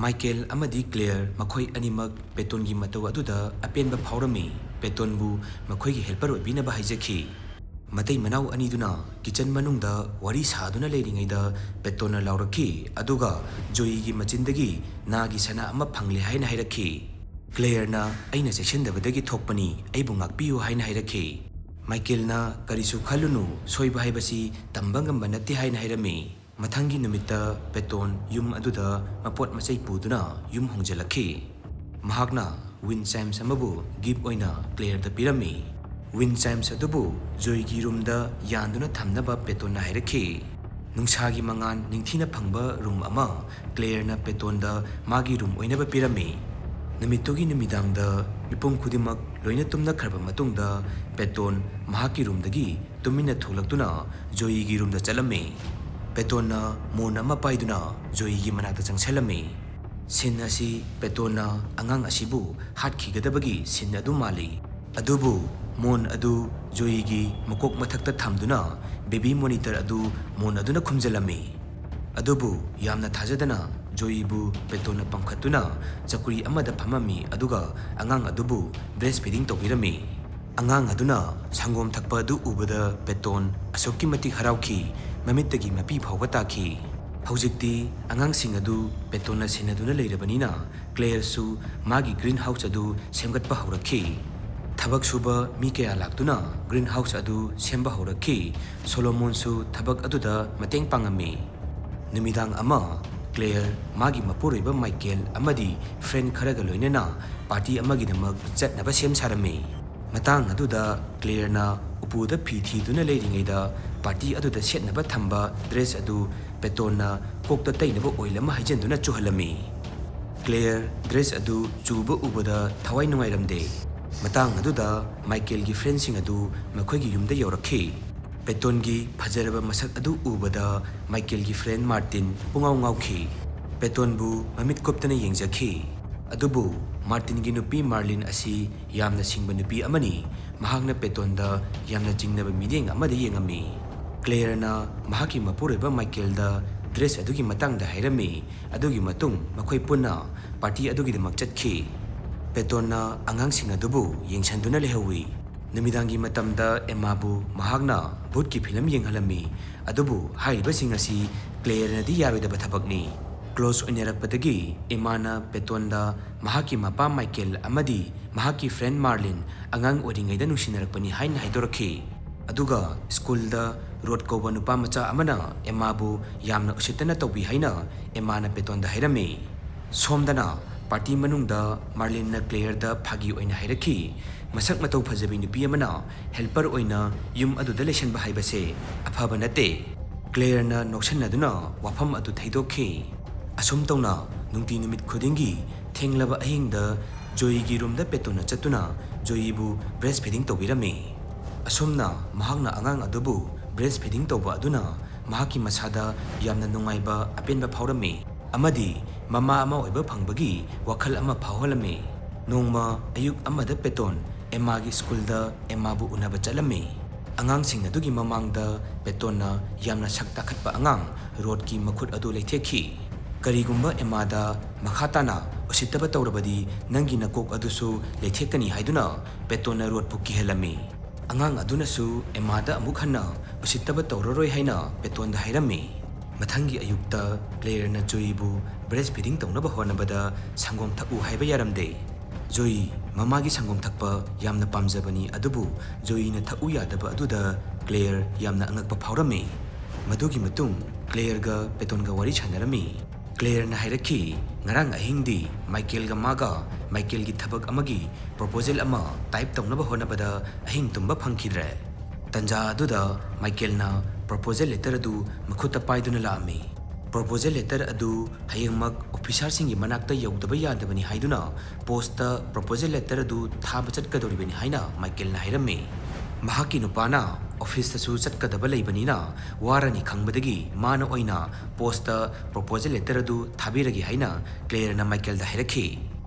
ꯃꯥꯏꯀꯦꯜ ꯑꯃꯗꯤ ꯀ꯭ꯂꯦꯌꯔ ꯃꯈꯣꯏ ꯑꯅꯤꯃꯛ ꯄꯦꯇꯣꯟꯒꯤ ꯃꯇꯧ ꯑꯗꯨꯗ ꯑꯄꯦꯟꯕ ꯐꯥꯎꯔꯝꯃꯤ꯫ ꯄꯦꯇꯣꯟꯕꯨ ꯃꯈꯣꯏꯒꯤ ꯍꯦꯜꯄꯔ ꯑꯣꯏꯕꯤꯅꯕ ꯍꯥꯏꯖꯈꯤ꯫ ꯃꯇꯩ ꯃꯅꯥꯎ ꯑꯅꯤꯗꯨꯅ ꯀꯤꯆꯟ ꯃꯅꯨꯡꯗ ꯋꯥꯔꯤ ꯁꯥꯗꯨꯅ ꯂꯩꯔꯤꯉꯩꯗ ꯄꯦꯇꯣꯟꯅ ꯂꯥꯎꯔꯛꯈꯤ, ꯑꯗꯨꯒ ꯖꯣꯌꯤꯒꯤ ꯃꯆꯤꯟꯗꯒꯤ ꯅꯥꯒꯤ ꯁꯅꯥ ꯑꯃ ꯐꯪꯂꯦ ꯍꯥꯏꯅ ꯍꯥꯏꯔꯛꯈꯤ꯫ ꯀ꯭ꯂꯦꯌꯔꯅ ꯑꯩꯅ ꯆꯦꯛꯁꯤꯟꯗꯕꯗꯒꯤ ꯊꯣꯛꯄꯅꯤ, ꯑꯩꯕꯨ ꯉꯥꯛꯄꯤꯌꯨ ꯍꯥꯏꯅ ꯍꯥꯏꯔꯛꯈꯤ꯫ ꯃꯥꯏꯀꯦꯜꯅ ꯀꯔꯤꯁꯨ ꯈꯜꯂꯨꯅꯨ, ꯁꯣꯏꯕ ꯍꯥꯏꯕꯁꯤ ꯇꯝꯕ ꯉꯝꯕ ꯅꯠꯇꯦ ꯍꯥꯏꯅ ꯍꯥꯏꯔꯝꯃꯤ꯫ ꯃꯊꯪꯒꯤ ꯅꯨꯃꯤꯠꯇ ꯄꯦꯇꯣꯟ ꯌꯨꯝ ꯑꯗꯨꯗ ꯃꯄꯣꯠ ꯃꯆꯩ ꯄꯨꯗꯨꯅ ꯌꯨꯝ ꯍꯣꯡꯖꯤꯜꯂꯛꯈꯤ꯫ ꯃꯍꯥꯛꯅ ꯋꯤꯟ ꯆꯥꯏꯝꯁ ꯑꯃꯕꯨ ꯒꯤꯐ ꯑꯣꯏꯅ ꯀ꯭ꯂꯦꯌꯔꯗ ꯄꯤꯔꯝꯃꯤ꯫ ꯋꯤꯟ ꯆꯥꯏꯝꯁ ꯑꯗꯨꯕꯨ ꯖꯣꯏꯒꯤ ꯔꯨꯝꯗ ꯌꯥꯟꯗꯨꯅ ꯊꯝꯅꯕ ꯄꯦꯇꯣꯟꯅ ꯍꯥꯏꯔꯛꯈꯤ꯫ ꯅꯨꯡꯁꯥꯒꯤ ꯃꯉꯥꯜ ꯅꯤꯡꯊꯤꯅ ꯐꯪꯕ ꯔꯨꯝ ꯑꯃ ꯀ꯭ꯂꯦꯌꯔꯅ ꯄꯦꯇꯣꯟꯗ ꯃꯥꯒꯤ ꯔꯨꯝ ꯑꯣꯏꯅꯕ ꯄꯤꯔꯝꯃꯤ꯫ ꯅꯨꯃꯤꯠꯇꯨꯒꯤ ꯅꯨꯃꯤꯗꯥꯡꯗ ꯃꯤꯄꯨꯝ ꯈꯨꯗꯤꯡꯃꯛ ꯂꯣꯏꯅ ꯇꯨꯝꯅꯈ꯭ꯔꯕ ꯃꯇꯨꯡꯗ ꯄꯦꯇꯣꯟ ꯃꯍꯥꯛꯀꯤ ꯔꯨꯝꯗꯒꯤ ꯇꯨꯃꯤꯟꯅ ꯊꯣꯛꯂꯛꯇꯨꯅ ꯖꯣꯌꯤꯒꯤ ꯔꯨꯝꯗ ꯆꯠꯂꯝꯃꯤ꯫ ꯄꯦꯇꯣꯟꯅ ꯃꯣꯟ ꯑꯃ ꯄꯥꯏꯗꯨꯅ ꯖꯣꯌꯤꯒꯤ ꯃꯅꯥꯛꯇ ꯆꯪꯁꯤꯜꯂꯝꯃꯤ꯫ ꯁꯤꯟ ꯑꯁꯤ ꯄꯦꯇꯣꯟꯅ ꯑꯉꯥꯡ ꯑꯁꯤꯕꯨ ꯍꯥꯠꯈꯤꯒꯗꯕꯒꯤ ꯁꯤꯟ ꯑꯗꯨ ꯃꯥꯜꯂꯤ꯫ ꯑꯗꯨꯕꯨ ꯃꯣꯟ ꯑꯗꯨ ꯖꯣꯌꯤꯒꯤ ꯃꯀꯣꯛ ꯃꯊꯛꯇ ꯊꯝꯗꯨꯅ ꯕꯦꯕꯤ ꯃꯣꯅꯤꯇꯔ ꯑꯗꯨ ꯃꯣꯟ ꯑꯗꯨꯅ ꯈꯨꯝꯖꯤꯜꯂꯝꯃꯤ꯫ ꯑꯗꯨꯕꯨ ꯌꯥꯝꯅ ꯊꯥꯖꯗꯅ ꯖꯣꯌꯤꯕꯨ ꯄꯦꯇꯣꯟꯅ ꯄꯝꯈꯠꯇꯨꯅ ꯆꯧꯀ꯭ꯔꯤ ꯑꯃꯗ ꯐꯝꯃꯝꯃꯤ, ꯑꯗꯨꯒ ꯑꯉꯥꯡ ꯑꯗꯨꯕꯨ ꯕ꯭ꯔꯦꯁ ꯐꯤꯗꯤꯡ ꯇꯧꯕꯤꯔꯝꯃꯤ꯫ ꯑꯉꯥꯡ ꯑꯗꯨꯅ ꯁꯪꯒꯣꯝ ꯊꯛꯄ ꯑꯗꯨ ꯎꯕꯗ ꯄꯦꯇꯣꯟ ꯑꯁꯨꯛꯀꯤ ꯃꯇꯤꯛ ꯍꯔꯥꯎꯈꯤ, ꯃꯃꯤꯠꯇꯒꯤ ꯃꯄꯤ ꯐꯥꯎꯕ ꯇꯥꯈꯤ꯫ ꯍꯧꯖꯤꯛꯇꯤ ꯑꯉꯥꯡꯁꯤꯡ ꯑꯗꯨ ꯄꯦꯇꯣꯟꯅ ꯁꯦꯟꯅꯗꯨꯅ ꯂꯩꯔꯕꯅꯤꯅ ꯀ꯭ꯂꯦꯌꯔꯁꯨ ꯃꯥꯒꯤ ꯒ꯭ꯔꯤꯟ ꯍꯥꯎꯁ ꯑꯗꯨ ꯁꯦꯝꯒꯠꯄ ꯍꯧꯔꯛꯈꯤ꯫ ꯊꯕꯛ ꯁꯨꯕ ꯃꯤ ꯀꯌꯥ ꯂꯥꯛꯇꯨꯅ greenhouse ꯑꯗꯨ ꯁꯦꯝꯕ ꯍꯧꯔꯛꯈꯤ꯫ ꯁꯣꯂꯣꯃꯣꯟꯁꯨ ꯊꯕꯛ ꯑꯗꯨꯗ ꯃꯇꯦꯡ ꯄꯥꯡꯉꯝꯃꯤ꯫ ꯅꯨꯃꯤꯗꯥꯡ ꯑꯃ, ꯀ꯭ꯂꯦꯌꯔ ꯃꯥꯒꯤ ꯃꯄꯨꯔꯣꯏꯕ ꯃꯥꯏꯀꯦꯜ ꯑꯃꯗꯤ friend ꯈꯔꯒ ꯂꯣꯏꯅꯅ party ꯑꯃꯒꯤꯗꯃꯛ ꯆꯠꯅꯕ ꯁꯦꯝ ꯁꯥꯔꯝꯃꯤ꯫ ꯃꯇꯥꯡ ꯑꯗꯨꯗ ꯀ꯭ꯂꯦꯌꯔꯅ ꯎꯄꯨꯗ ꯐꯤ ꯊꯤꯗꯨꯅ ꯂꯩꯔꯤꯉꯩꯗ party ꯑꯗꯨꯗ ꯁꯦꯠꯅꯕ ꯊꯝꯕ dress ꯑꯗꯨ ꯄꯦꯇꯣꯟꯅ ꯀꯣꯛꯇ ꯇꯩꯅꯕ oil ꯑꯃ ꯍꯩꯖꯤꯟꯗꯨꯅ ꯆꯨꯍꯜꯂꯝꯃꯤ꯫ ꯀ꯭ꯂꯦꯌꯔ dress ꯑꯗꯨ ꯆꯨꯕ ꯎꯕꯗ ꯊꯋꯥꯏ ꯅꯨꯡꯉꯥꯏꯔꯝꯗꯦ꯫ ꯃꯇꯥꯡ ꯑꯗꯨꯗ ꯃꯥꯏꯀꯦꯜꯒꯤ friendꯁꯤꯡ ꯑꯗꯨ ꯃꯈꯣꯏꯒꯤ ꯌꯨꯝꯗ ꯌꯧꯔꯛꯈꯤ꯫ ꯄꯦꯇꯣꯟꯒꯤ ꯐꯖꯔꯕ ꯃꯁꯛ ꯑꯗꯨ ꯎꯕꯗ ꯃꯥꯏꯀꯦꯜꯒꯤ friend ꯃꯥꯔꯇꯤꯟ ꯄꯨꯡꯉꯥꯎ ꯉꯥꯎꯈꯤ꯫ ꯄꯦꯇꯣꯟꯕꯨ ꯃꯃꯤꯠ ꯀꯨꯞꯇꯅ ꯌꯦꯡꯖꯈꯤ꯫ ꯑꯗꯨꯕꯨ ꯃꯥꯔꯇꯤꯟꯒꯤ ꯅꯨꯄꯤ ꯃꯥꯔꯂꯤꯟ ꯑꯁꯤ ꯌꯥꯝꯅ ꯁꯤꯡꯕ ꯅꯨꯄꯤ ꯑꯃꯅꯤ꯫ ꯃꯍꯥꯛꯅ ꯄꯦꯇꯣꯟꯗ ꯌꯥꯝꯅ ꯆꯤꯡꯅꯕ ꯃꯤꯠꯌꯦꯡ ꯑꯃꯗ ꯌꯦꯡꯉꯝꯃꯤ꯫ ꯀ꯭ꯂꯦꯌꯔꯅ ꯃꯍꯥꯛꯀꯤ ꯃꯄꯨꯔꯣꯏꯕ ꯃꯥꯏꯀꯦꯜꯗ dress ꯑꯗꯨꯒꯤ ꯃꯇꯥꯡꯗ ꯍꯥꯏꯔꯝꯃꯤ꯫ ꯑꯗꯨꯒꯤ ꯃꯇꯨꯡ ꯃꯈꯣꯏ ꯄꯨꯟꯅ party ꯑꯗꯨꯒꯤꯗꯃꯛ ꯆꯠꯈꯤ꯫ ꯄꯦꯇꯣꯟꯅ ꯑꯉꯥꯡꯁꯤꯡ ꯑꯗꯨꯕꯨ ꯌꯦꯡꯁꯤꯟꯗꯨꯅ ꯂꯩꯍꯧꯏ꯫ ꯅꯨꯃꯤꯗꯥꯡꯒꯤ ꯃꯇꯝꯗ ꯑꯦꯝꯃꯥꯕꯨ ꯃꯍꯥꯛꯅ ꯚꯨꯠꯀꯤ ꯐꯤꯂꯝ ꯌꯦꯡꯍꯜꯂꯝꯃꯤ꯫ ꯑꯗꯨꯕꯨ ꯍꯥꯏꯔꯤꯕꯁꯤꯡ ꯑꯁꯤ ꯀ꯭ꯂꯦꯌꯔꯅꯗꯤ ꯌꯥꯔꯣꯏꯗꯕ ꯊꯕꯛꯅꯤ꯫ Close ꯑꯣꯏꯅꯔꯛꯄꯗꯒꯤ ꯑꯦꯝꯃꯥꯅ ꯄꯦꯇꯣꯟꯗ ꯃꯍꯥꯛꯀꯤ ꯃꯄꯥ ꯃꯥꯏꯀꯦꯜ ꯑꯃꯗꯤ ꯃꯍꯥꯛꯀꯤ friend ꯃꯥꯔꯂꯤꯟ ꯑꯉꯥꯡ ꯑꯣꯏꯔꯤꯉꯩꯗ ꯅꯨꯡꯁꯤꯅꯔꯛꯄꯅꯤ ꯍꯥꯏꯅ ꯍꯥꯏꯗꯣꯔꯛꯈꯤ꯫ ꯑꯗꯨꯒ ꯁ꯭ꯀꯨꯜꯗ ꯔꯣꯗ ꯀꯧꯕ ꯅꯨꯄꯥ ꯃꯆꯥ ꯑꯃꯅ ꯑꯦꯝꯃꯥꯕꯨ ꯌꯥꯝꯅ ꯎꯁꯤꯠꯇꯅ ꯇꯧꯕꯤ ꯍꯥꯏꯅ ꯑꯦꯝꯃꯥꯅ ꯄꯦꯇꯣꯟꯗ ꯍꯥꯏꯔꯝꯃꯤ꯫ ꯁꯣꯝꯗꯅ party ꯃꯅꯨꯡꯗ ꯃꯥꯔꯂꯤꯟꯅ ꯀ꯭ꯂꯦꯌꯔꯗ ꯐꯥꯒꯤ ꯑꯣꯏꯅ ꯍꯥꯏꯔꯛꯈꯤ, "ꯃꯁꯛ ꯃꯇꯧ ꯐꯖꯕꯤ ꯅꯨꯄꯤ ꯑꯃꯅ helper ꯑꯣꯏꯅ ꯌꯨꯝ ꯑꯗꯨꯗ ꯂꯩꯁꯟꯕ ꯍꯥꯏꯕꯁꯦ ꯑꯐꯕ ꯅꯠꯇꯦ꯫" ꯀ꯭ꯂꯦꯌꯔꯅ ꯅꯣꯛꯁꯟꯅꯗꯨꯅ ꯋꯥꯐꯝ ꯑꯗꯨ ꯊꯩꯗꯣꯛꯈꯤ꯫ ꯑꯁꯨꯝ ꯇꯧꯅ ꯅꯨꯡꯇꯤ ꯅꯨꯃꯤꯠ ꯈꯨꯗꯤꯡꯒꯤ ꯊꯦꯡꯂꯕ ꯑꯍꯤꯡꯗ ꯖꯣꯌꯤꯒꯤ ꯔꯨꯝꯗ ꯄꯦꯇꯣꯟꯅ ꯆꯠꯇꯨꯅ ꯖꯣꯌꯤꯕꯨ breast feeding ꯇꯧꯕꯤꯔꯝꯃꯤ꯫ ꯑꯁꯨꯝꯅ ꯃꯍꯥꯛꯅ ꯑꯉꯥꯡ ꯑꯗꯨꯕꯨ breast feeding ꯇꯧꯕ ꯑꯗꯨꯅ ꯃꯍꯥꯛꯀꯤ ꯃꯁꯥꯗ ꯌꯥꯝꯅ ꯅꯨꯡꯉꯥꯏꯕ, ꯑꯄꯦꯟꯕ ꯐꯥꯎꯔꯝꯃꯤ ꯑꯃꯗꯤ ꯃꯃꯥ ꯑꯃ ꯑꯣꯏꯕ ꯐꯪꯕꯒꯤ ꯋꯥꯈꯜ ꯑꯃ ꯐꯥꯎꯍꯜꯂꯝꯃꯤ꯫ ꯅꯣꯡꯃ ꯑꯌꯨꯛ ꯑꯃꯗ ꯄꯦꯇꯣꯟ ꯑꯦꯝꯃꯥꯒꯤ ꯁ꯭ꯀꯨꯜꯗ ꯑꯦꯝꯃꯥꯕꯨ ꯎꯅꯕ ꯆꯠꯂꯝꯃꯤ꯫ ꯑꯉꯥꯡꯁꯤꯡ ꯑꯗꯨꯒꯤ ꯃꯃꯥꯡꯗ ꯄꯦꯇꯣꯟꯅ ꯌꯥꯝꯅ ꯁꯛ ꯇꯥꯈꯠꯄ ꯑꯉꯥꯡ ꯔꯣꯗꯀꯤ ꯃꯈꯨꯠ ꯑꯗꯨ ꯂꯩꯊꯦꯛꯈꯤ꯫ "ꯀꯔꯤꯒꯨꯝꯕ ꯑꯦꯝꯃꯥꯗ ꯃꯈꯥ ꯇꯥꯅ ꯎꯁꯤꯠꯇꯕ ꯇꯧꯔꯕꯗꯤ ꯅꯪꯒꯤ ꯅꯀꯣꯛ ꯑꯗꯨꯁꯨ ꯂꯩꯊꯦꯛꯀꯅꯤ" ꯍꯥꯏꯗꯨꯅ ꯄꯦꯇꯣꯟꯅ ꯔꯣꯗꯄꯨ ꯀꯤꯍꯜꯂꯝꯃꯤ꯫ ꯑꯉꯥꯡ ꯑꯗꯨꯅꯁꯨ ꯑꯦꯝꯃꯥꯗ ꯑꯃꯨꯛ ꯍꯟꯅ ꯎꯁꯤꯠꯇꯕ ꯇꯧꯔꯔꯣꯏ ꯍꯥꯏꯅ ꯄꯦꯇꯣꯟꯗ ꯍꯥꯏꯔꯝꯃꯤ꯫ ꯃꯊꯪꯒꯤ ꯑꯌꯨꯛꯇ ꯀ꯭ꯂꯦꯌꯔꯅ ꯖꯣꯌꯤꯕꯨ breast feeding ꯇꯧꯅꯕ ꯍꯣꯠꯅꯕꯗ ꯁꯪꯒꯣꯝ ꯊꯛꯎ ꯍꯥꯏꯕ ꯌꯥꯔꯝꯗꯦ꯫ ꯖꯣꯌꯤ ꯃꯃꯥꯒꯤ ꯁꯪꯒꯣꯝ ꯊꯛꯄ ꯌꯥꯝꯅ ꯄꯥꯝꯖꯕꯅꯤ, ꯑꯗꯨꯕꯨ ꯖꯣꯌꯤꯅ ꯊꯛꯎ ꯌꯥꯗꯕ ꯑꯗꯨꯗ ꯀ꯭ꯂꯦꯌꯔ ꯌꯥꯝꯅ ꯑꯉꯛꯄ ꯐꯥꯎꯔꯝꯃꯤ꯫ ꯃꯗꯨꯒꯤ ꯃꯇꯨꯡ ꯀ꯭ꯂꯦꯌꯔꯒ ꯄꯦꯇꯣꯟꯒ ꯋꯥꯔꯤ ꯁꯥꯟꯅꯔꯝꯃꯤ꯫ ꯀ꯭ꯂꯦꯌꯔꯅ ꯍꯥꯏꯔꯛꯈꯤ, "ꯉꯔꯥꯡ ꯑꯍꯤꯡꯗꯤ ꯃꯥꯏꯀꯦꯜꯒ ꯃꯥꯒ ꯃꯥꯏꯀꯦꯜꯒꯤ ꯊꯕꯛ ꯑꯃꯒꯤ ꯄ꯭ꯔꯣꯄꯣꯖꯦꯜ ꯑꯃ ꯇꯥꯏꯞ ꯇꯧꯅꯕ ꯍꯣꯠꯅꯕꯗ ꯑꯍꯤꯡ ꯇꯨꯝꯕ ꯐꯪꯈꯤꯗ꯭ꯔꯦ꯫" ꯇꯟꯖꯥ ꯑꯗꯨꯗ ꯃꯥꯏꯀꯦꯜꯅ ꯄ꯭ꯔꯣꯄꯣꯖꯦꯜ ꯂꯦꯇꯔ ꯑꯗꯨ ꯃꯈꯨꯠꯇ ꯄꯥꯏꯗꯨꯅ ꯂꯥꯛꯑꯝꯃꯤ꯫ ꯄ꯭ꯔꯣꯄꯣꯖꯦꯜ ꯂꯦꯇꯔ ꯑꯗꯨ ꯍꯌꯦꯡꯃꯛ ꯑꯣꯐꯤꯁꯥꯔꯁꯤꯡꯒꯤ ꯃꯅꯥꯛꯇ ꯌꯧꯗꯕ ꯌꯥꯗꯕꯅꯤ ꯍꯥꯏꯗꯨꯅ ꯄꯣꯁꯇ ꯄ꯭ꯔꯣꯄꯣꯖꯦꯜ ꯂꯦꯇꯔ ꯑꯗꯨ ꯊꯥꯕ ꯆꯠꯀꯗꯧꯔꯤꯕꯅꯤ ꯍꯥꯏꯅ ꯃꯥꯏꯀꯦꯜꯅ ꯍꯥꯏꯔꯝꯃꯤ꯫ ꯃꯍꯥꯛꯀꯤ ꯅꯨꯄꯥꯅ ꯑꯣꯐꯤꯁꯇꯁꯨ ꯆꯠꯀꯗꯕ ꯂꯩꯕꯅꯤꯅ ꯋꯥꯔꯅꯤ ꯈꯪꯕꯗꯒꯤ ꯃꯥꯅ ꯑꯣꯏꯅ ꯄꯣꯁꯇ ꯄ꯭ꯔꯣꯄꯣꯖꯦꯜ ꯂꯦꯇꯔ ꯑꯗꯨ ꯊꯥꯕꯤꯔꯒꯦ ꯍꯥꯏꯅ ꯀ꯭ꯂꯦꯌꯔꯅ ꯃꯥꯏꯀꯦꯜꯗ ꯍꯥꯏꯔꯛꯈꯤ꯫